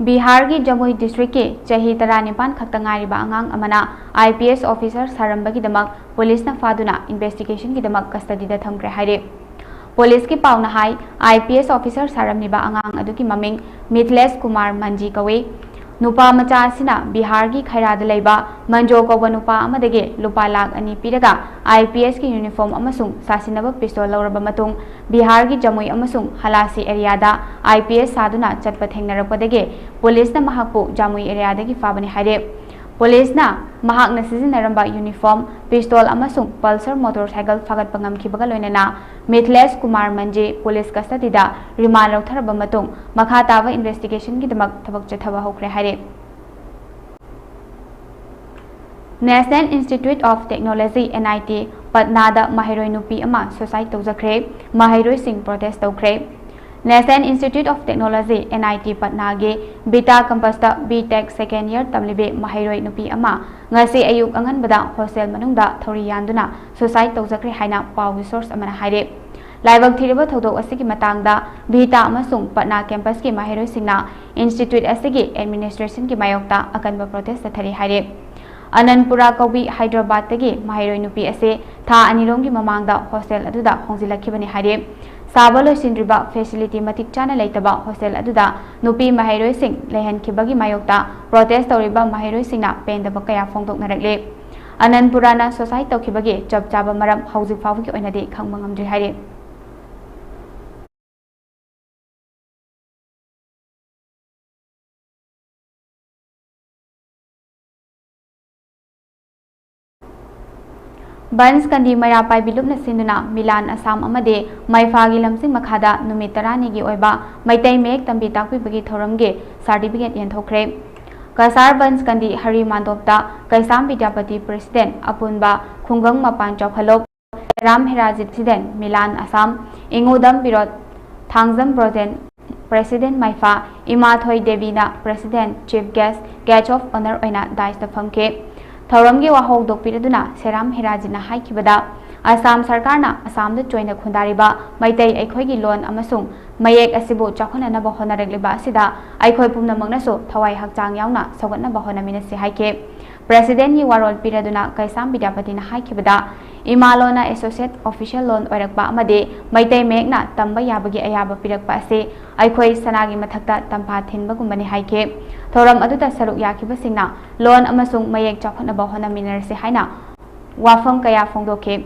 ꯕꯤꯍꯥꯔꯒꯤ ꯖꯃꯨꯏ districtꯀꯤ ꯆꯍꯤ ꯇꯔꯥꯅꯤꯄꯥꯟ ꯈꯛꯇ ꯉꯥꯏꯔꯤꯕ ꯑꯉꯥꯡ ꯑꯃꯅ I P S officer ꯁꯥꯔꯝꯕꯒꯤꯗꯃꯛ policeꯅ ꯐꯥꯗꯨꯅ investigationꯒꯤꯗꯃꯛ custodyꯗ ꯊꯝꯈ꯭ꯔꯦ ꯍꯥꯏꯔꯤ꯫ Policeꯀꯤ ꯄꯥꯎꯅ ꯍꯥꯏ, I P S officer ꯁꯥꯔꯝꯂꯤꯕ ꯑꯉꯥꯡ ꯑꯗꯨꯒꯤ ꯃꯃꯤꯡ ꯃꯤꯊꯂꯦꯁ ꯀꯨꯃꯥꯔ ꯃꯟꯖꯤ ꯀꯧꯏ꯫ ꯅꯨꯄꯥ ꯃꯆꯥ ꯑꯁꯤꯅ ꯕꯤꯍꯥꯔꯒꯤ ꯈꯩꯔꯥꯗ ꯂꯩꯕ ꯃꯟꯖꯣ ꯀꯧꯕ ꯅꯨꯄꯥ ꯑꯃꯗꯒꯤ ꯂꯨꯄꯥ ꯂꯥꯈ ꯑꯅꯤ ꯄꯤꯔꯒ IPSꯀꯤ uniform ꯑꯃꯁꯨꯡ ꯁꯥꯁꯤꯟꯅꯕ pistol ꯂꯧꯔꯕ ꯃꯇꯨꯡ, ꯕꯤꯍꯥꯔꯒꯤ ꯖꯃꯨꯏ ꯑꯃꯁꯨꯡ ꯍꯂꯥꯁꯤ areaꯗ IPS ꯁꯥꯗꯨꯅ ꯆꯠꯄ ꯊꯦꯡꯅꯔꯛꯄꯗꯒꯤ ꯄꯨꯂꯤꯁꯅ ꯃꯍꯥꯛꯄꯨ ꯖꯃꯨꯏ areaꯗꯒꯤ ꯐꯥꯕꯅꯤ ꯍꯥꯏꯔꯦ꯫ ꯄꯨꯂꯤꯁꯅ ꯃꯍꯥꯛꯅ ꯁꯤꯖꯤꯟꯅꯔꯝꯕ uniform, pistol ꯑꯃꯁꯨꯡ Pulsar motorcycle ꯐꯥꯒꯠꯄ ꯉꯝꯈꯤꯕꯒ ꯂꯣꯏꯅꯅ ꯃꯤꯊꯤꯂꯦꯁ ꯀꯨꯃꯥꯔ ꯃꯟꯖꯦ ꯄꯨꯂꯤꯁ custodyꯗ remand ꯂꯧꯊꯔꯕ ꯃꯇꯨꯡ, ꯃꯈꯥ ꯇꯥꯕ investigationꯒꯤꯗꯃꯛ ꯊꯕꯛ ꯆꯠꯊꯕ ꯍꯧꯈ꯭ꯔꯦ ꯍꯥꯏꯔꯦ꯫ National Institute of Technology, NIT, ꯄꯠꯅꯥꯗ ꯃꯍꯩꯔꯣꯏ ꯅꯨꯄꯤ ꯑꯃ suicide ꯇꯧꯖꯈ꯭ꯔꯦ꯫ ꯃꯍꯩꯔꯣꯏꯁꯤꯡ protest ꯇꯧꯈ꯭ꯔꯦ꯫ National Institute of Technology, NIT, ꯄꯠꯅꯥꯒꯤ ꯕꯤꯇꯥ campusꯇ B.Tech second year ꯇꯝꯂꯤꯕꯤ ꯃꯍꯩꯔꯣꯏ ꯅꯨꯄꯤ ꯑꯃ ꯉꯁꯤ ꯑꯌꯨꯛ ꯑꯉꯟꯕꯗ hostel ꯃꯅꯨꯡꯗ ꯊꯧꯔꯤ ꯌꯥꯟꯗꯨꯅ suicide ꯇꯧꯖꯈ꯭ꯔꯦ ꯍꯥꯏꯅ ꯄꯥꯎꯒꯤ source ꯑꯃꯅ ꯍꯥꯏꯔꯦ꯫ ꯂꯥꯏꯕꯛ ꯊꯤꯔꯕ ꯊꯧꯗꯣꯛ ꯑꯁꯤꯒꯤ ꯃꯇꯥꯡꯗ ꯕꯤꯇꯥ ꯑꯃꯁꯨꯡ ꯄꯠꯅꯥ campusꯀꯤ ꯃꯍꯩꯔꯣꯏꯁꯤꯡꯅ institute ꯑꯁꯤꯒꯤ administrationꯒꯤ ꯃꯥꯌꯣꯛꯇ ꯑꯀꯟꯕ protest ꯆꯠꯊꯔꯤ ꯍꯥꯏꯔꯦ꯫ ꯑꯅꯟꯄꯨꯔꯥ ꯀꯧꯕꯤ ꯍꯥꯏꯗ꯭ꯔꯕꯥꯗꯇꯒꯤ ꯃꯍꯩꯔꯣꯏ ꯅꯨꯄꯤ ꯑꯁꯤ ꯊꯥ ꯑꯅꯤꯔꯣꯝꯒꯤ ꯃꯃꯥꯡꯗ hostel ꯑꯗꯨꯗ ꯍꯣꯡꯖꯤꯜꯂꯛꯈꯤꯕꯅꯤ ꯍꯥꯏꯔꯦ꯫ ꯁꯥꯕ ꯂꯣꯏꯁꯤꯟꯗ꯭ꯔꯤꯕ facility ꯃꯇꯤꯛ ꯆꯥꯅ ꯂꯩꯇꯕ hostel ꯑꯗꯨꯗ ꯅꯨꯄꯤ ꯃꯍꯩꯔꯣꯏꯁꯤꯡ ꯂꯩꯍꯟꯈꯤꯕꯒꯤ ꯃꯥꯌꯣꯛꯇ protest ꯇꯧꯔꯤꯕ ꯃꯍꯩꯔꯣꯏꯁꯤꯡꯅ ꯄꯦꯟꯗꯕ ꯀꯌꯥ ꯐꯣꯡꯗꯣꯛꯅꯔꯛꯂꯤ꯫ ꯑꯅꯟꯄꯨꯔꯥꯅ suicide ꯇꯧꯈꯤꯕꯒꯤ ꯆꯞ ꯆꯥꯕ ꯃꯔꯝ ꯍꯧꯖꯤꯛ ꯐꯥꯎꯕꯒꯤ ꯑꯣꯏꯅꯗꯤ ꯈꯪꯕ ꯉꯝꯗ꯭ꯔꯤ ꯍꯥꯏꯔꯤ꯫ ꯕꯟꯁꯀꯟꯗꯤ ꯃꯩꯔꯥ ꯄꯥꯏꯕꯤ ꯂꯨꯞꯅ ꯁꯤꯟꯗꯨꯅ ꯃꯤꯂꯥꯟ ꯑꯁꯥꯝ ꯑꯃꯗꯤ ꯃꯩꯐꯥꯒꯤ ꯂꯝꯖꯤꯡ ꯃꯈꯥꯗ ꯅꯨꯃꯤꯠ ꯇꯔꯥꯅꯤꯒꯤ ꯑꯣꯏꯕ ꯃꯩꯇꯩ ꯃꯌꯦꯛ ꯇꯝꯕꯤ ꯇꯥꯛꯄꯤꯕꯒꯤ ꯊꯧꯔꯝꯒꯤ certificate ꯌꯦꯟꯊꯣꯛꯈ꯭ꯔꯦ꯫ ꯀꯁꯥꯔ ꯕꯟꯁꯀꯟꯗꯤ ꯍꯔꯤ ꯃꯥꯟꯗꯣꯞꯇ ꯀꯩꯁꯥꯝ ꯕꯤꯗ꯭ꯌꯥꯄꯇꯤ president ꯑꯄꯨꯟꯕ ꯈꯨꯡꯒꯪ ꯃꯄꯥꯟ ꯆꯥꯎꯈꯠꯂꯣꯞ ꯔꯥꯝ ꯍꯦꯔꯥꯖꯤꯠ president ꯃꯤꯂꯥꯟ ꯑꯁꯥꯝ, ꯏꯉꯨꯗꯝ ꯕꯤꯔꯣꯠ, ꯊꯥꯡꯖꯝ ꯕ꯭ꯔꯣꯖꯦꯟ president ꯃꯩꯐꯥ, ꯏꯃꯥꯊꯣꯏ ꯗꯦꯕꯤꯅ president, chief guest, guest of honour ꯑꯣꯏꯅ dais ꯇ ꯐꯝꯈꯤ꯫ ꯊꯧꯔꯝꯒꯤ ꯋꯥꯍꯧꯗꯣꯛ ꯄꯤꯔꯗꯨꯅ ꯁꯦꯔꯥꯝ ꯍꯦꯔꯥꯖꯤꯠꯅ ꯍꯥꯏꯈꯤꯕꯗ, ꯑꯁꯥꯝ ꯁꯔꯀꯥꯔꯅ ꯑꯁꯥꯝꯗ ꯆꯣꯏꯅ ꯈꯨꯟꯗꯥꯔꯤꯕ ꯃꯩꯇꯩ ꯑꯩꯈꯣꯏꯒꯤ ꯂꯣꯟ ꯑꯃꯁꯨꯡ ꯃꯌꯦꯛ ꯑꯁꯤꯕꯨ ꯆꯥꯎꯈꯠꯅꯅꯕ ꯍꯣꯠꯅꯔꯛꯂꯤꯕ ꯑꯁꯤꯗ ꯑꯩꯈꯣꯏ ꯄꯨꯝꯅꯃꯛꯅꯁꯨ ꯊꯋꯥꯏ ꯍꯛꯆꯥꯡ ꯌꯥꯎꯅ ꯁꯧꯒꯠꯅꯕ ꯍꯣꯠꯅꯃꯤꯟꯅꯁꯤ ꯍꯥꯏꯈꯤ꯫ President ꯀꯤ ꯋꯥꯔꯣꯜ ꯄꯤꯔꯗꯨꯅ ꯀꯩꯁꯥꯝ ꯕꯤꯗ꯭ꯌꯥꯄꯇꯤꯅ ꯍꯥꯏꯈꯤꯕꯗ, ꯏꯃꯥ ꯂꯣꯟꯅ associate official ꯂꯣꯟ ꯑꯣꯏꯔꯛꯄ ꯑꯃꯗꯤ ꯃꯩꯇꯩ ꯃꯌꯦꯛꯅ ꯇꯝꯕ ꯌꯥꯕꯒꯤ ꯑꯌꯥꯕ ꯄꯤꯔꯛꯄ ꯑꯁꯤ ꯑꯩꯈꯣꯏ ꯁꯅꯥꯒꯤ ꯃꯊꯛꯇ ꯇꯝꯐꯥ ꯊꯤꯟꯕꯒꯨꯝꯕꯅꯤ ꯍꯥꯏꯈꯤ꯫ ꯊꯧꯔꯝ ꯑꯗꯨꯗ ꯁꯔꯨꯛ ꯌꯥꯈꯤꯕꯁꯤꯡꯅ ꯂꯣꯟ ꯑꯃꯁꯨꯡ ꯃꯌꯦꯛ ꯆꯥꯎꯈꯠꯅꯕ ꯍꯣꯠꯅꯃꯤꯟꯅꯔꯁꯤ ꯍꯥꯏꯅ ꯋꯥꯐꯝ ꯀꯌꯥ ꯐꯣꯡꯗꯣꯛꯈꯤ꯫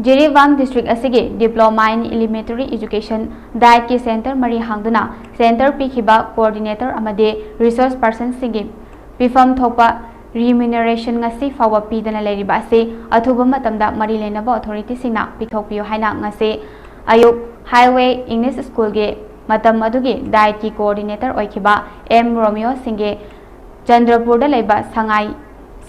ꯖꯤꯔꯤꯕꯥꯝ district ꯑꯁꯤꯒꯤ Diploma in Elementary Education DIETꯀꯤ center ꯃꯔꯤ ꯍꯥꯡꯗꯨꯅ center ꯄꯤꯈꯤꯕ coordinator ꯑꯃꯗꯤ resource personꯁꯤꯡꯒꯤ ꯄꯤꯐꯝ ꯊꯣꯛꯄ remuneration ꯉꯁꯤ ꯐꯥꯎꯕ ꯄꯤꯗꯅ ꯂꯩꯔꯤꯕ ꯑꯁꯤ ꯑꯊꯨꯕ ꯃꯇꯝꯗ ꯃꯔꯤ ꯂꯩꯅꯕ authorityꯁꯤꯡꯅ ꯄꯤꯊꯣꯛꯄꯤꯌꯨ ꯍꯥꯏꯅ ꯉꯁꯤ ꯑꯌꯨꯛ Highway English Schoolꯒꯤ ꯃꯇꯝ ꯑꯗꯨꯒꯤ DIETꯀꯤ coordinator ꯑꯣꯏꯈꯤꯕ ꯑꯦꯝ ꯔꯣꯃꯤꯌꯣ ꯁꯤꯡꯒꯦ ꯆꯟꯗ꯭ꯔꯄꯨꯔꯗ ꯂꯩꯕ ꯁꯉꯥꯏ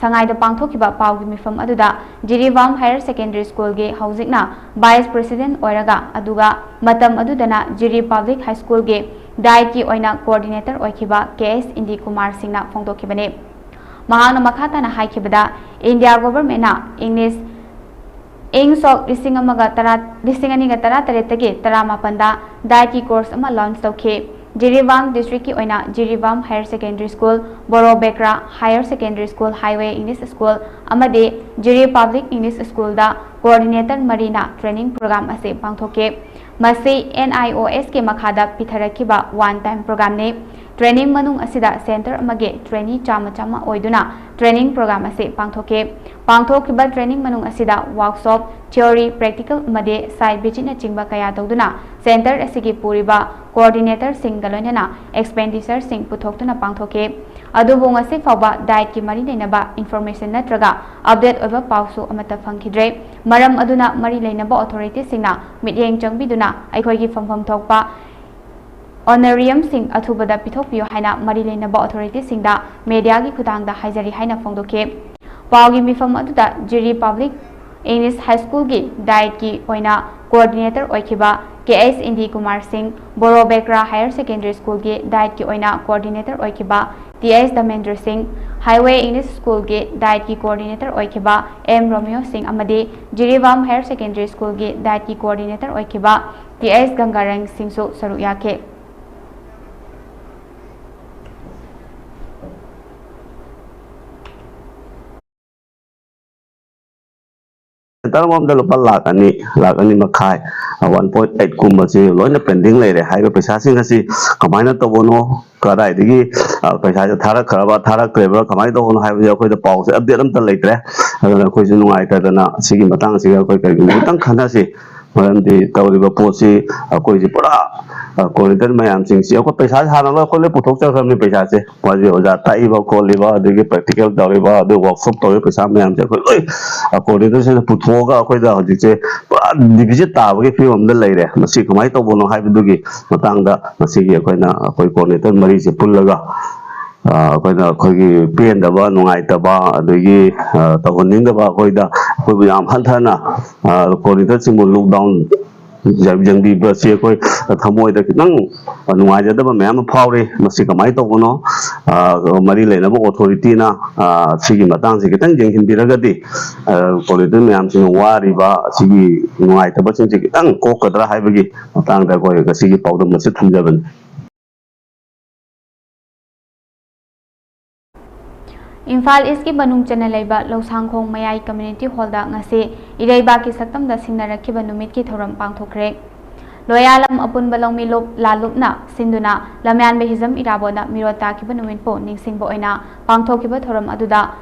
ꯁꯉꯥꯏꯗ ꯄꯥꯡꯊꯣꯛꯈꯤꯕ ꯄꯥꯎꯒꯤ ꯃꯤꯐꯝ ꯑꯗꯨꯗ ꯖꯤꯔꯤꯕꯥꯝ Higher Secondary Schoolꯒꯤ ꯍꯧꯖꯤꯛꯅ vice president ꯑꯣꯏꯔꯒ ꯑꯗꯨꯒ ꯃꯇꯝ ꯑꯗꯨꯗꯅ ꯖꯤꯔꯤ Public High Schoolꯒꯤ DIETꯀꯤ ꯑꯣꯏꯅ coordinator ꯑꯣꯏꯈꯤꯕ ꯀꯦ ꯑꯦꯁ ꯏꯟꯗꯤ ꯀꯨꯃꯥꯔ ꯁꯤꯡꯅ ꯐꯣꯡꯗꯣꯛꯈꯤꯕꯅꯤ꯫ ꯃꯍꯥꯛꯅ ꯃꯈꯥ ꯇꯥꯅ ꯍꯥꯏꯈꯤꯕꯗ, India governmentꯅ English ꯏꯪ ꯁꯣꯛ ꯂꯤꯁꯤꯡ ꯑꯃꯒ ꯇꯔꯥ, ꯂꯤꯁꯤꯡ ꯑꯅꯤꯒ ꯇꯔꯥꯇꯔꯦꯠꯇꯒꯤ ꯇꯔꯥꯃꯥꯄꯟꯗ DIETꯀꯤ course ꯑꯃ launch ꯇꯧꯈꯤ꯫ ꯖꯤꯔꯤꯕꯥꯝ districtꯀꯤ ꯑꯣꯏꯅ ꯖꯤꯔꯤꯕꯥꯝ Higher Secondary School, ꯕꯣꯔꯣ ꯕꯦꯀ꯭ꯔꯥ Higher Secondary School, Highway English School ꯑꯃꯗꯤ ꯖꯤꯔꯤ Public English Schoolꯗ coordinator ꯃꯔꯤꯅ training program ꯑꯁꯤ ꯄꯥꯡꯊꯣꯛꯈꯤ꯫ ꯃꯁꯤ NIOSꯀꯤ ꯃꯈꯥꯗ ꯄꯤꯊꯔꯛꯈꯤꯕ one time programꯅꯤ꯫ Training ꯃꯅꯨꯡ ꯑꯁꯤꯗ center ꯑꯃꯒꯤ trainee ꯆꯥꯝꯃ ꯆꯥꯝꯃ ꯑꯣꯏꯗꯨꯅ training program ꯑꯁꯤ ꯄꯥꯡꯊꯣꯛꯈꯤ꯫ ꯄꯥꯡꯊꯣꯛꯈꯤꯕ training ꯃꯅꯨꯡ ꯑꯁꯤꯗ workshop, theory, practical ꯑꯃꯗꯤ site visitꯅꯆꯤꯡꯕ ꯀꯌꯥ ꯇꯧꯗꯨꯅ center ꯑꯁꯤꯒꯤ ꯄꯨꯔꯤꯕ coordinatorꯁꯤꯡꯒ ꯂꯣꯏꯅꯅ expenditureꯁꯤꯡ ꯄꯨꯊꯣꯛꯇꯨꯅ ꯄꯥꯡꯊꯣꯛꯈꯤ꯫ ꯑꯗꯨꯕꯨ ꯉꯁꯤ ꯐꯥꯎꯕ DIETꯀꯤ ꯃꯔꯤ ꯂꯩꯅꯕ information ꯅꯠꯇ꯭ꯔꯒ update ꯑꯣꯏꯕ ꯄꯥꯎꯁꯨ ꯑꯃꯠꯇ ꯐꯪꯈꯤꯗ꯭ꯔꯦ꯫ ꯃꯔꯝ ꯑꯗꯨꯅ ꯃꯔꯤ ꯂꯩꯅꯕ authorityꯁꯤꯡꯅ ꯃꯤꯠꯌꯦꯡ ꯆꯪꯕꯤꯗꯨꯅ ꯑꯩꯈꯣꯏꯒꯤ ꯐꯪꯐꯝ ꯊꯣꯛꯄ honorariumꯁꯤꯡ ꯑꯊꯨꯕꯗ ꯄꯤꯊꯣꯛꯄꯤꯌꯨ ꯍꯥꯏꯅ ꯃꯔꯤ ꯂꯩꯅꯕ authorityꯁꯤꯡꯗ mediaꯒꯤ ꯈꯨꯠꯊꯥꯡꯗ ꯍꯥꯏꯖꯔꯤ ꯍꯥꯏꯅ ꯐꯣꯡꯗꯣꯛꯈꯤ꯫ ꯄꯥꯎꯒꯤ ꯃꯤꯐꯝ ꯑꯗꯨꯗ ꯖꯤꯔꯤ Public English High Schoolꯒꯤ DIETꯀꯤ ꯑꯣꯏꯅ coordinator ꯑꯣꯏꯈꯤꯕ ꯀꯦ ꯑꯦꯁ ꯏꯟꯗꯤ ꯀꯨꯃꯥꯔ ꯁꯤꯡ, ꯕꯣꯔꯣ ꯕꯦꯀ꯭ꯔꯥ Higher Secondary Schoolꯒꯤ DIETꯀꯤ ꯑꯣꯏꯅ coordinator ꯑꯣꯏꯈꯤꯕ ꯇꯤ ꯑꯦꯁ ꯙꯃꯦꯟꯗ꯭ꯔ ꯁꯤꯡ, Highway English Schoolꯒꯤ dietꯀꯤ coordinator ꯑꯣꯏꯈꯤꯕ ꯑꯦꯝ ꯔꯣꯃꯤꯌꯣ ꯁꯤꯡ ꯑꯃꯗꯤ ꯖꯤꯔꯤꯕꯥꯝ Higher Secondary Schoolꯒꯤ dietꯀꯤ coordinator ꯑꯣꯏꯈꯤꯕ ꯇꯤ ꯑꯦꯁ ꯒꯪꯒꯥꯔꯪ ꯁꯤꯡꯁꯨ ꯁꯔꯨꯛ ꯌꯥꯈꯤ꯫ ꯁꯦꯟꯇꯔ ꯑꯃꯃꯝꯗ ꯂꯨꯄꯥ ꯂꯥꯈ ꯑꯅꯤ, ꯂꯥꯈ ꯑꯅꯤ ꯃꯈꯥꯏ, ꯋꯥꯟ ꯄꯣꯏꯟ ꯑꯩꯠ ꯀꯨꯝꯕꯁꯤ ꯂꯣꯏꯅ pending ꯂꯩꯔꯦ꯫ ꯍꯥꯏꯔꯤꯕ ꯄꯩꯁꯥꯁꯤꯡ ꯑꯁꯤ ꯀꯃꯥꯏꯅ ꯇꯧꯕꯅꯣ, ꯀꯗꯥꯏꯗꯒꯤ, ꯑ, ꯄꯩꯁꯥꯁꯦ ꯊꯥꯔꯛꯈ꯭ꯔꯕ, ꯊꯥꯔꯛꯇ꯭ꯔꯤꯕ꯭ꯔꯥ, ꯀꯃꯥꯏꯅ ꯇꯧꯕꯅꯣ ꯍꯥꯏꯕꯁꯦ ꯑꯩꯈꯣꯏꯗ ꯄꯥꯎꯁꯦ update ꯑꯝꯇ ꯂꯩꯇ꯭ꯔꯦ꯫ ꯑꯗꯨꯅ ꯑꯩꯈꯣꯏꯁꯨ ꯅꯨꯡꯉꯥꯏꯇꯗꯅ ꯁꯤꯒꯤ ꯃꯇꯥꯡꯁꯤꯒ ꯑꯩꯈꯣꯏ ꯀꯔꯤꯒꯨꯝꯕ ꯈꯤꯇꯪ ꯈꯟꯅꯁꯤ꯫ ꯃꯔꯝꯗꯤ ꯇꯧꯔꯤꯕ ꯄꯣꯠꯁꯤ ꯑꯩꯈꯣꯏꯁꯤ ꯄꯨꯔꯥ, ꯑ, coordinator ꯃꯌꯥꯝꯁꯤꯡꯁꯤ ꯑꯩꯈꯣꯏ ꯄꯩꯁꯥꯁꯦ ꯍꯥꯟꯅ ꯂꯣꯏ ꯑꯩꯈꯣꯏ ꯂꯣꯏ ꯄꯨꯊꯣꯛꯆꯈ꯭ꯔꯕꯅꯤ꯫ ꯄꯩꯁꯥꯁꯦ ꯃꯣꯏꯒꯤ ꯑꯣꯖꯥ ꯇꯥꯛꯏꯕ ꯈꯣꯠꯂꯤꯕ, ꯑꯗꯒꯤ practical ꯇꯧꯔꯤꯕ, ꯑꯗꯩ workshop ꯇꯧꯔꯤꯕ ꯄꯩꯁꯥ ꯃꯌꯥꯝꯁꯦ ꯑꯩꯈꯣꯏ ꯂꯣꯏ, ꯑ, coordinatorꯁꯤꯡꯅ ꯄꯨꯊꯣꯛꯑꯒ ꯑꯩꯈꯣꯏꯗ ꯍꯧꯖꯤꯛꯁꯦ ꯄꯨꯔꯥ deficit ꯇꯥꯕꯒꯤ ꯐꯤꯕꯝꯗ ꯂꯩꯔꯦ꯫ ꯃꯁꯤ ꯀꯃꯥꯏꯅ ꯇꯧꯕꯅꯣ ꯍꯥꯏꯕꯗꯨꯒꯤ ꯃꯇꯥꯡꯗ ꯉꯁꯤꯒꯤ ꯑꯩꯈꯣꯏꯅ ꯑꯩꯈꯣꯏ coordinator ꯃꯔꯤꯁꯦ ꯄꯨꯜꯂꯒ, ꯑ, ꯑꯩꯈꯣꯏꯅ ꯑꯩꯈꯣꯏꯒꯤ ꯄꯦꯟꯗꯕ, ꯅꯨꯡꯉꯥꯏꯇꯕ, ꯑꯗꯒꯤ, ꯑ, ꯇꯧꯍꯟꯅꯤꯡꯗꯕ ꯑꯩꯈꯣꯏꯗ, ꯑꯩꯈꯣꯏꯕꯨ ꯌꯥꯝ ꯍꯟꯊꯅ, ꯑ, coordinatorꯁꯤꯡꯕꯨ look down ꯌꯦꯡꯕꯤꯕꯁꯤ ꯑꯩꯈꯣꯏ ꯊꯃꯣꯏꯗ ꯈꯤꯇꯪ ꯅꯨꯡꯉꯥꯏꯖꯗꯕ ꯃꯌꯥꯝ ꯑꯃ ꯐꯥꯎꯔꯤ꯫ ꯃꯁꯤ ꯀꯃꯥꯏꯅ ꯇꯧꯕꯅꯣ? ꯑ, ꯃꯔꯤ ꯂꯩꯅꯕ authorityꯅ, ꯑ, ꯁꯤꯒꯤ ꯃꯇꯥꯡꯁꯤ ꯈꯤꯇꯪ ꯌꯦꯡꯁꯤꯟꯕꯤꯔꯒꯗꯤ, ꯑ, coordinator ꯃꯌꯥꯝꯁꯤꯡꯅ ꯋꯥꯔꯤꯕ ꯑꯁꯤꯒꯤ ꯅꯨꯡꯉꯥꯏꯇꯕꯁꯤꯡꯁꯤ ꯈꯤꯇꯪ ꯀꯣꯛꯀꯗ꯭ꯔꯥ ꯍꯥꯏꯕꯒꯤ ꯃꯇꯥꯡꯗ ꯑꯩꯈꯣꯏ ꯉꯁꯤꯒꯤ ꯄꯥꯎꯗꯝ ꯑꯁꯤ ꯊꯝꯖꯕꯅꯤ꯫ ꯏꯝꯐꯥꯜ ꯏꯁꯀꯤ ꯃꯅꯨꯡ ꯆꯟꯅ ꯂꯩꯕ ꯂꯧꯁꯥꯡꯈꯣꯡ ꯃꯌꯥꯏ community hallꯗ ꯉꯁꯤ ꯏꯔꯩꯕꯥꯛꯀꯤ ꯁꯛꯇꯝꯗ ꯁꯤꯡꯅꯔꯛꯈꯤꯕ ꯅꯨꯃꯤꯠꯀꯤ ꯊꯧꯔꯝ ꯄꯥꯡꯊꯣꯛꯈ꯭ꯔꯦ꯫ ꯂꯣꯌꯥꯂꯝ ꯑꯄꯨꯟꯕ ꯂꯧꯃꯤ ꯂꯨꯞ ꯂꯥꯂꯨꯞꯅ ꯁꯤꯟꯗꯨꯅ ꯂꯝꯌꯥꯟꯕ ꯍꯤꯖꯝ ꯏꯔꯥꯕꯣꯠꯅ ꯃꯤꯔꯣꯠ ꯇꯥꯈꯤꯕ ꯅꯨꯃꯤꯠꯄꯨ ꯅꯤꯡꯁꯤꯡꯕ ꯑꯣꯏꯅ ꯄꯥꯡꯊꯣꯛꯈꯤꯕ ꯊꯧꯔꯝ ꯑꯗꯨꯗ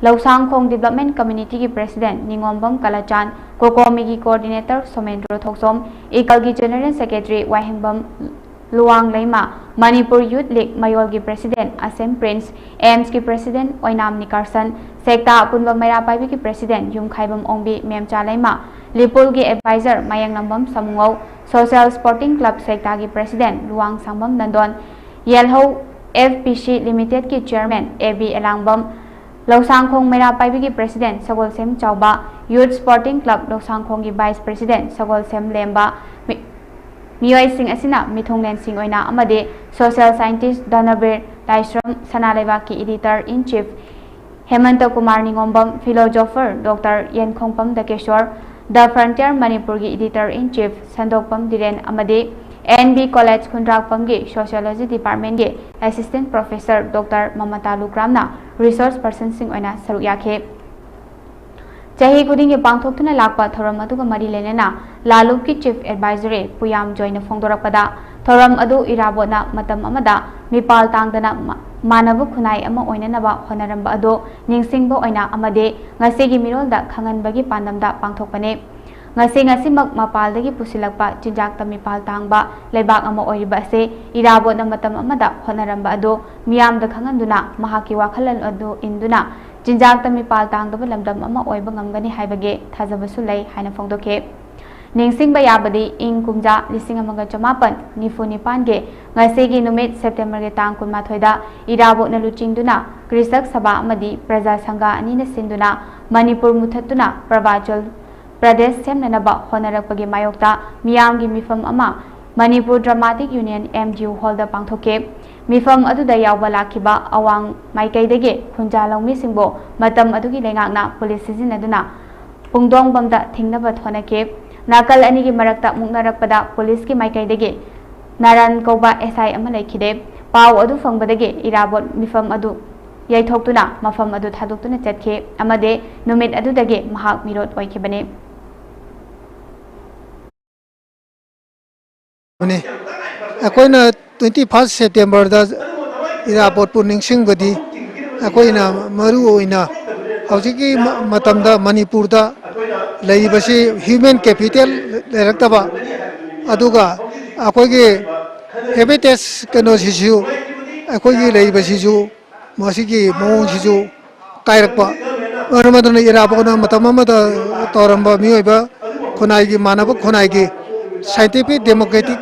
ꯂꯧꯁꯥꯡꯈꯣꯡ Development Committeeꯒꯤ President ꯅꯤꯉꯣꯝꯕꯝ ꯀꯂꯆꯥꯟ, ꯀꯣꯀꯣꯃꯤꯒꯤ Coordinator ꯁꯣꯃꯦꯟꯗ꯭ꯔꯣ ꯊꯣꯛꯆꯣꯝ, ꯏꯀꯜꯒꯤ General Secretary Wahengbam Luwang Leima, Manipur Youth League ꯃꯌꯣꯜꯒꯤ President ꯑꯁꯦꯝ ꯄ꯭ꯔꯤꯟꯁ, ꯑꯦꯝꯁꯀꯤ President ꯑꯣꯏꯅꯥꯝ ꯅꯤꯀꯥꯔꯁꯟ, ꯁꯦꯛꯇꯥ ꯑꯄꯨꯟꯕ ꯃꯩꯔꯥ ꯄꯥꯏꯕꯤꯒꯤ President Yumkhaibam Ongbi ꯃꯦꯝꯆꯥ Leima, ꯂꯤꯄꯨꯜꯒꯤ Advisor Mayanglambam ꯁꯥꯃꯨꯉꯧ, Social Sporting Club ꯁꯦꯛꯇꯥꯒꯤ President Luwang ꯁꯥꯡꯕꯝ ꯅꯟꯗꯣꯟ, ꯌꯦꯜꯍꯧ F P C Limitedꯀꯤ Chairman A B Elangbam, ꯂꯧꯁꯥꯡꯈꯣꯡ ꯃꯩꯔꯥ ꯄꯥꯏꯕꯤꯒꯤ President ꯁꯒꯣꯜꯁꯦꯝ ꯆꯥꯎꯕ, Youth Sporting Club ꯂꯧꯁꯥꯡꯈꯣꯡꯒꯤ Vice President ꯁꯒꯣꯜꯁꯦꯝ ꯂꯦꯝꯕ, ꯃꯤ-, ꯃꯤꯑꯣꯏꯁꯤꯡ ꯑꯁꯤꯅ ꯃꯤꯊꯨꯡꯂꯦꯟꯁꯤꯡ ꯑꯣꯏꯅ ꯑꯃꯗꯤ social scientist ꯗꯅꯕꯤꯔ ꯂꯥꯏꯁ꯭ꯔꯝ, ꯁꯅꯥ ꯂꯩꯕꯥꯛꯀꯤ editor in chief ꯍꯦꯃꯟꯇ Kumar ꯅꯤꯉꯣꯝꯕꯝ, philosopher Doctor ꯌꯦꯟꯈꯣꯡꯄꯝ ꯗꯀꯦꯁꯣꯔ, The Frontier ꯃꯅꯤꯄꯨꯔꯒꯤ editor in chief ꯁꯟꯗꯣꯛꯄꯝ ꯙꯤꯔꯦꯟ ꯑꯃꯗꯤ A N B College ꯈꯨꯟꯗ꯭ꯔꯥꯛꯄꯝꯒꯤ sociology department ꯀꯤ assistant professor Doctor ꯃꯃꯇꯥ ꯂꯨꯀ꯭ꯔꯥꯝꯅ resource person ꯁꯤꯡ ꯑꯣꯏꯅ ꯁꯔꯨꯛ ꯌꯥꯈꯤ꯫ ꯆꯍꯤ ꯈꯨꯗꯤꯡꯒꯤ ꯄꯥꯡꯊꯣꯛꯇꯨꯅ ꯂꯥꯛꯄ ꯊꯧꯔꯝ ꯑꯗꯨꯒ ꯃꯔꯤ ꯂꯩꯅꯅ ꯂꯥꯂꯨꯞꯀꯤ chief advisory ꯄꯨꯌꯥꯝ ꯖꯣꯏꯅ ꯐꯣꯡꯗꯣꯔꯛꯄꯗ, ꯊꯧꯔꯝ ꯑꯗꯨ ꯏꯔꯥꯕꯣꯠꯅ ꯃꯇꯝ ꯑꯃꯗ ꯃꯤꯄꯥꯜ ꯇꯥꯡꯗꯅ ꯃ-, ꯃꯥꯟꯅꯕ ꯈꯨꯟꯅꯥꯏ ꯑꯃ ꯑꯣꯏꯅꯅꯕ ꯍꯣꯠꯅꯔꯝꯕ ꯑꯗꯨ ꯅꯤꯡꯁꯤꯡꯕ ꯑꯣꯏꯅ ꯑꯃꯗꯤ ꯉꯁꯤꯒꯤ ꯃꯤꯔꯣꯜꯗ ꯈꯪꯍꯟꯕꯒꯤ ꯄꯥꯟꯗꯝꯗ ꯄꯥꯡꯊꯣꯛꯄꯅꯤ꯫ ꯉꯁꯤ ꯉꯁꯤꯃꯛ ꯃꯄꯥꯜꯗꯒꯤ ꯄꯨꯁꯤꯜꯂꯛꯄ ꯆꯤꯟꯖꯥꯛꯇ ꯃꯤꯄꯥꯜ ꯇꯥꯡꯕ ꯂꯩꯕꯥꯛ ꯑꯃ ꯑꯣꯏꯔꯤꯕ ꯑꯁꯤ ꯏꯔꯥꯕꯣꯠꯅ ꯃꯇꯝ ꯑꯃꯗ ꯍꯣꯠꯅꯔꯝꯕ ꯑꯗꯨ ꯃꯤꯌꯥꯝꯗ ꯈꯪꯍꯟꯗꯨꯅ ꯃꯍꯥꯛꯀꯤ ꯋꯥꯈꯜꯂꯣꯟ ꯑꯗꯨ ꯏꯟꯗꯨꯅ ꯆꯤꯟꯖꯥꯛꯇ ꯃꯤꯄꯥꯜ ꯇꯥꯡꯗꯕ ꯂꯝꯗꯝ ꯑꯃ ꯑꯣꯏꯕ ꯉꯝꯒꯅꯤ ꯍꯥꯏꯕꯒꯤ ꯊꯥꯖꯕꯁꯨ ꯂꯩ ꯍꯥꯏꯅ ꯐꯣꯡꯗꯣꯛꯈꯤ꯫ ꯅꯤꯡꯁꯤꯡꯕ ꯌꯥꯕꯗꯤ, ꯏꯪ ꯀꯨꯝꯖꯥ ꯂꯤꯁꯤꯡ ꯑꯃꯒ ꯆꯃꯥꯄꯟ ꯅꯤꯐꯨ ꯅꯤꯄꯥꯟꯒꯤ ꯉꯁꯤꯒꯤ ꯅꯨꯃꯤꯠ September ꯒꯤ ꯇꯥꯡ ꯀꯨꯟꯃꯥꯊꯣꯏꯗ ꯏꯔꯥꯕꯣꯠꯅ ꯂꯨꯆꯤꯡꯗꯨꯅ ꯀ꯭ꯔꯤꯁꯛ ꯁꯚꯥ ꯑꯃꯗꯤ ꯄ꯭ꯔꯖꯥ ꯁꯪꯘ ꯑꯅꯤꯅ ꯁꯤꯟꯗꯨꯅ ꯃꯅꯤꯄꯨꯔ ꯃꯨꯊꯠꯇꯨꯅ ꯄ꯭ꯔꯚꯥꯆꯜ ꯄ꯭ꯔꯗꯦꯁ ꯁꯦꯝꯅꯅꯕ ꯍꯣꯠꯅꯔꯛꯄꯒꯤ ꯃꯥꯌꯣꯛꯇ ꯃꯤꯌꯥꯝꯒꯤ ꯃꯤꯐꯝ ꯑꯃ Manipur Dramatic Union M G U hall ꯗ ꯄꯥꯡꯊꯣꯛꯈꯤ꯫ ꯃꯤꯐꯝ ꯑꯗꯨꯗ ꯌꯥꯎꯕ ꯂꯥꯛꯈꯤꯕ ꯑꯋꯥꯡ ꯃꯥꯏꯀꯩꯗꯒꯤ ꯈꯨꯟꯖꯥ ꯂꯧꯃꯤꯁꯤꯡꯕꯨ ꯃꯇꯝ ꯑꯗꯨꯒꯤ ꯂꯩꯉꯥꯛꯅ ꯄꯨꯂꯤꯁ ꯁꯤꯖꯤꯟꯅꯗꯨꯅ ꯄꯨꯡꯗꯣꯡꯕꯝꯗ ꯊꯤꯡꯅꯕ ꯍꯣꯠꯅꯈꯤ꯫ ꯅꯥꯀꯜ ꯑꯅꯤꯒꯤ ꯃꯔꯛꯇ ꯃꯨꯛꯅꯔꯛꯄꯗ ꯄꯨꯂꯤꯁꯀꯤ ꯃꯥꯏꯀꯩꯗꯒꯤ ꯅꯥꯔꯥꯟ ꯀꯧꯕ S I ꯑꯃ ꯂꯩꯈꯤꯗꯦ꯫ ꯄꯥꯎ ꯑꯗꯨ ꯐꯪꯕꯗꯒꯤ ꯏꯔꯥꯕꯣꯠ ꯃꯤꯐꯝ ꯑꯗꯨ ꯌꯩꯊꯣꯛꯇꯨꯅ ꯃꯐꯝ ꯑꯗꯨ ꯊꯥꯗꯣꯛꯇꯨꯅ ꯆꯠꯈꯤ ꯑꯃꯗꯤ ꯅꯨꯃꯤꯠ ꯑꯗꯨꯗꯒꯤ ꯃꯍꯥꯛ ꯃꯤꯔꯣꯠ ꯑꯣꯏꯈꯤꯕꯅꯤ꯫ ꯑꯩꯈꯣꯏꯅ twenty first September ꯗ ꯏꯔꯥꯕꯣꯠꯄꯨ ꯅꯤꯡꯁꯤꯡꯕꯗꯤ, ꯑꯩꯈꯣꯏꯅ ꯃꯔꯨ ꯑꯣꯏꯅ ꯍꯧꯖꯤꯛꯀꯤ ꯃ-, ꯃꯇꯝꯗ ꯃꯅꯤꯄꯨꯔꯗ ꯂꯩꯔꯤꯕꯁꯤ human capital ꯂꯩꯔꯛꯇꯕ, ꯑꯗꯨꯒ ꯑꯩꯈꯣꯏꯒꯤ habitats ꯀꯩꯅꯣꯁꯤꯁꯨ, ꯑꯩꯈꯣꯏꯒꯤ ꯂꯩꯔꯤꯕꯁꯤꯁꯨ ꯃꯁꯤꯒꯤ ꯃꯑꯣꯡꯁꯤꯁꯨ ꯀꯥꯏꯔꯛꯄ꯫ ꯃꯔꯝ ꯑꯗꯨꯅ ꯏꯔꯥꯕꯣꯠꯅ ꯃꯇꯝ ꯑꯃꯗ ꯇꯧꯔꯝꯕ ꯃꯤꯑꯣꯏꯕ ꯈꯨꯟꯅꯥꯏꯒꯤ, ꯃꯥꯟꯅꯕ ꯈꯨꯟꯅꯥꯏꯒꯤ scientific democratic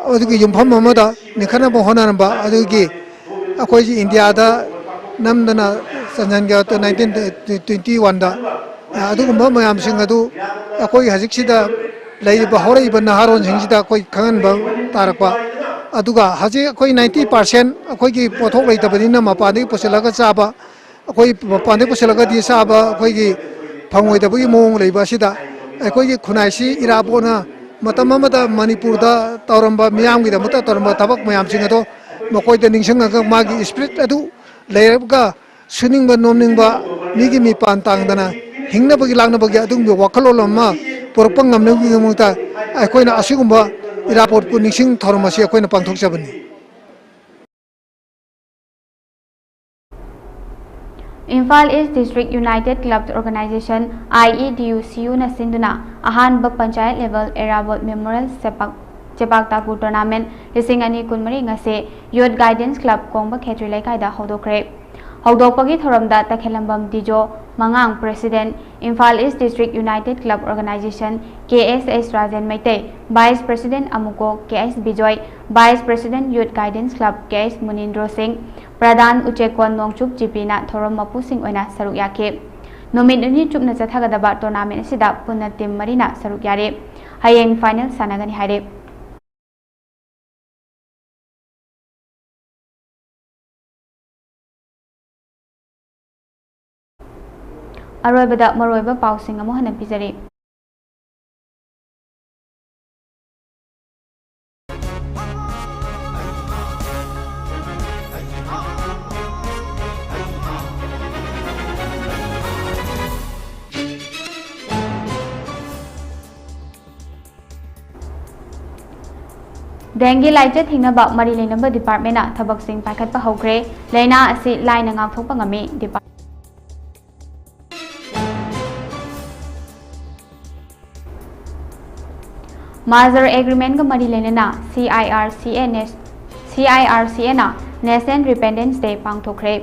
ꯑꯗꯨꯒꯤ ꯌꯨꯝꯐꯝ ꯑꯃꯗ ꯂꯤꯡꯈꯠꯅꯕ ꯍꯣꯠꯅꯔꯝꯕ ꯑꯗꯨꯒꯤ ꯑꯩꯈꯣꯏꯁꯤ ꯏꯟꯗꯤꯌꯥꯗ ꯅꯝꯗꯅ ꯆꯟꯁꯤꯟꯈꯤꯕ nineteen twenty one ꯗ꯫ ꯑꯗꯨꯒꯨꯝꯕ ꯃꯌꯥꯝꯁꯤꯡ ꯑꯗꯨ ꯑꯩꯈꯣꯏ ꯍꯧꯖꯤꯛꯁꯤꯗ ꯂꯩꯔꯤꯕ ꯍꯧꯔꯛꯏꯕ ꯅꯍꯥꯔꯣꯟꯁꯤꯡꯁꯤꯗ ꯑꯩꯈꯣꯏ ꯈꯪꯍꯟꯕ ꯇꯥꯔꯛꯄ꯫ ꯑꯗꯨꯒ ꯍꯧꯖꯤꯛ ꯑꯩꯈꯣꯏ ninety percent ꯑꯩꯈꯣꯏꯒꯤ ꯄꯣꯠꯊꯣꯛ ꯂꯩꯇꯕꯅꯤꯅ ꯃꯄꯥꯟꯗꯒꯤ ꯄꯨꯁꯤꯜꯂꯒ ꯆꯥꯕ, ꯑꯩꯈꯣꯏ ꯃꯄꯥꯟꯗꯒꯤ ꯄꯨꯁꯤꯜꯂꯒꯗꯤ ꯆꯥꯕ ꯑꯩꯈꯣꯏꯒꯤ ꯐꯪꯉꯣꯏꯗꯕꯒꯤ ꯃꯑꯣꯡ ꯂꯩꯕ ꯑꯁꯤꯗ ꯑꯩꯈꯣꯏꯒꯤ ꯈꯨꯟꯅꯥꯏꯁꯤ ꯏꯔꯥꯕꯣꯠꯅ ꯃꯇꯝ ꯑꯃꯗ ꯃꯅꯤꯄꯨꯔꯗ ꯇꯧꯔꯝꯕ, ꯃꯤꯌꯥꯝꯒꯤꯗꯃꯛꯇ ꯇꯧꯔꯝꯕ ꯊꯕꯛ ꯃꯌꯥꯝꯁꯤꯡ ꯑꯗꯣ ꯃꯈꯣꯏꯗ ꯅꯤꯡꯁꯤꯡꯉꯒ ꯃꯥꯒꯤ spirit ꯑꯗꯨ ꯂꯩꯔꯒ ꯁꯨꯅꯤꯡꯕ ꯅꯣꯝꯅꯤꯡꯕ, ꯃꯤꯒꯤ ꯃꯤꯄꯥꯟ ꯇꯥꯡꯗꯅ ꯍꯤꯡꯅꯕꯒꯤ ꯂꯥꯛꯅꯕꯒꯤ ꯑꯗꯨꯒꯨꯝꯕ ꯋꯥꯈꯜꯂꯣꯟ ꯑꯃ ꯄꯨꯔꯛꯄ ꯉꯝꯅꯕꯒꯤꯗꯃꯛꯇ ꯑꯩꯈꯣꯏꯅ ꯑꯁꯤꯒꯨꯝꯕ ꯏꯔꯥꯕꯣꯠꯄꯨ ꯅꯤꯡꯁꯤꯡ ꯊꯧꯔꯝ ꯑꯁꯤ ꯑꯩꯈꯣꯏꯅ ꯄꯥꯡꯊꯣꯛꯆꯕꯅꯤ꯫ Imphal east district united club organisation, I E D U C U ꯅ ꯁꯤꯟꯗꯨꯅ ꯑꯍꯥꯟꯕ panchayat level Irabot memorial sepak, sepak takraw tournament ꯂꯤꯁꯤꯡ ꯑꯅꯤ ꯀꯨꯟꯃꯔꯤ ꯉꯁꯤ ꯌꯨꯠ ꯒꯥꯏꯗꯦꯟꯁ ꯀ꯭ꯂꯕ ꯀꯣꯡꯕ ꯈꯦꯇ꯭ꯔꯤ ꯂꯩꯀꯥꯏꯗ ꯍꯧꯗꯣꯛꯈ꯭ꯔꯦ꯫ ꯍꯧꯗꯣꯛꯄꯒꯤ ꯊꯧꯔꯝꯗ ꯇꯈꯦꯂꯝꯕꯝ ꯇꯤꯖꯣ ꯃꯉꯥꯡ, president, Imphal east district united club organisation, K S S Rajen Meitei, vice president ꯑꯃꯨꯀꯣ K S Bijoy, vice president youth guidance club K S Munindro Singh, ꯄ꯭ꯔꯙꯥꯟ ꯎꯆꯦꯛꯀꯣꯟ ꯅꯣꯡꯆꯨꯞ ꯖꯤ ꯄꯤꯅ ꯊꯧꯔꯝ ꯃꯄꯨꯁꯤꯡ ꯑꯣꯏꯅ ꯁꯔꯨꯛ ꯌꯥꯈꯤ꯫ ꯅꯨꯃꯤꯠ ꯅꯤꯅꯤ ꯆꯨꯞꯅ ꯆꯠꯊꯒꯗꯕ ꯇꯣꯔꯅꯥꯃꯦꯟꯠ ꯑꯁꯤꯗ ꯄꯨꯟꯅ ꯇꯤꯝ ꯃꯔꯤꯅ ꯁꯔꯨꯛ ꯌꯥꯔꯤ꯫ ꯍꯌꯦꯡ ꯐꯥꯏꯅꯦꯜ ꯁꯥꯟꯅꯒꯅꯤ ꯍꯥꯏꯔꯤ꯫ ꯑꯔꯣꯏꯕꯗ ꯃꯔꯨꯑꯣꯏꯕ ꯄꯥꯎꯁꯤꯡ ꯑꯃꯨꯛ ꯍꯟꯅ ꯄꯤꯖꯔꯤ꯫ ꯗꯦꯡꯒꯤ ꯂꯥꯏꯆꯠ ꯊꯤꯡꯅꯕ ꯃꯔꯤ ꯂꯩꯅꯕ ꯗꯤꯄꯥꯔꯠꯃꯦꯟꯅ ꯊꯕꯛꯁꯤꯡ ꯄꯥꯏꯈꯠꯄ ꯍꯧꯈ꯭ꯔꯦ꯫ ꯂꯥꯏꯅꯥ ꯑꯁꯤ ꯂꯥꯏꯅ ꯉꯥꯛꯊꯣꯛꯄ ꯉꯝꯃꯤ꯫ ꯗꯤꯄꯥꯔꯠ-, ꯃꯥꯖꯔ ꯑꯦꯒ꯭ꯔꯤꯃꯦꯟꯒ ꯃꯔꯤ ꯂꯩꯅꯅ C I R C A S-, C I R C A ꯅ National Repentance Day ꯄꯥꯡꯊꯣꯛꯈ꯭ꯔꯦ꯫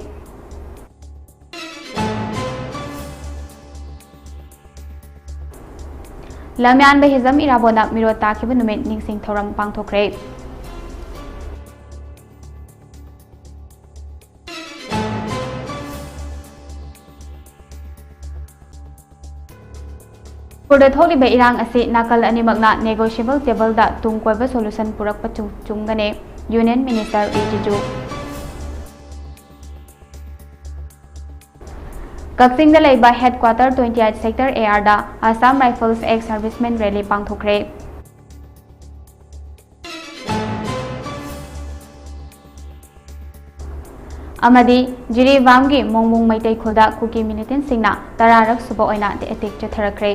ꯂꯝꯌꯥꯟꯕ ꯍꯤꯖꯝ ꯏꯔꯥꯕꯣꯠꯅ ꯃꯤꯔꯣꯠ ꯇꯥꯈꯤꯕ ꯅꯨꯃꯤꯠ ꯅꯤꯡꯁꯤꯡ ꯊꯧꯔꯝ ꯄꯥꯡꯊꯣꯛꯈ꯭ꯔꯦ꯫ ꯃꯅꯤꯄꯨꯔꯗ ꯊꯣꯛꯂꯤꯕ ꯏꯔꯥꯡ ꯑꯁꯤ ꯅꯥꯀꯜ ꯑꯅꯤꯃꯛꯅ negotiable tableꯗ ꯇꯨꯡ ꯀꯣꯏꯕ solution ꯄꯨꯔꯛꯄ ꯆꯨ-, ꯆꯨꯝꯒꯅꯤ, Union Minister ꯔꯤꯖꯤꯖꯨ꯫ ꯀꯛꯆꯤꯡꯗ ꯂꯩꯕ headquarter twenty eight sector ARꯗ Assam Rifles ex servicemen rally ꯄꯥꯡꯊꯣꯛꯈ꯭ꯔꯦ꯫ ꯑꯃꯗꯤ ꯖꯤꯔꯤꯕꯥꯝꯒꯤ ꯃꯣꯡꯃꯣꯡ ꯃꯩꯇꯩ ꯈꯨꯜꯗ ꯀꯨꯀꯤ militantꯁꯤꯡꯅ ꯇꯔꯥꯔꯛ ꯁꯨꯕ ꯑꯣꯏꯅ attack ꯆꯠꯊꯔꯛꯈ꯭ꯔꯦ꯫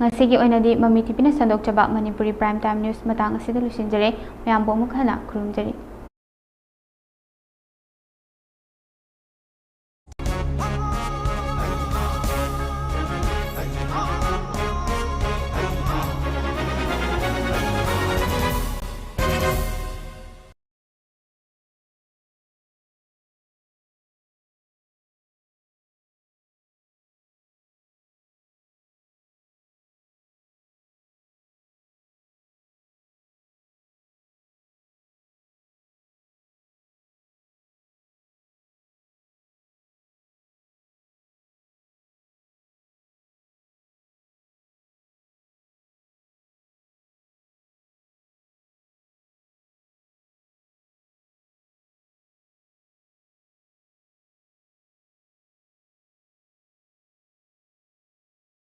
ꯉꯁꯤꯒꯤ ꯑꯣꯏꯅꯗꯤ ꯃꯃꯤ ꯇꯤꯚꯤꯅ ꯁꯟꯗꯣꯛꯆꯕ ꯃꯅꯤꯄꯨꯔꯤ prime time news ꯃꯇꯥꯡ ꯑꯁꯤꯗ ꯂꯣꯏꯁꯤꯟꯖꯔꯦ꯫ ꯃꯌꯥꯝꯕꯨ ꯑꯃꯨꯛ ꯍꯟꯅ ꯈꯨꯔꯨꯝꯖꯔꯤ꯫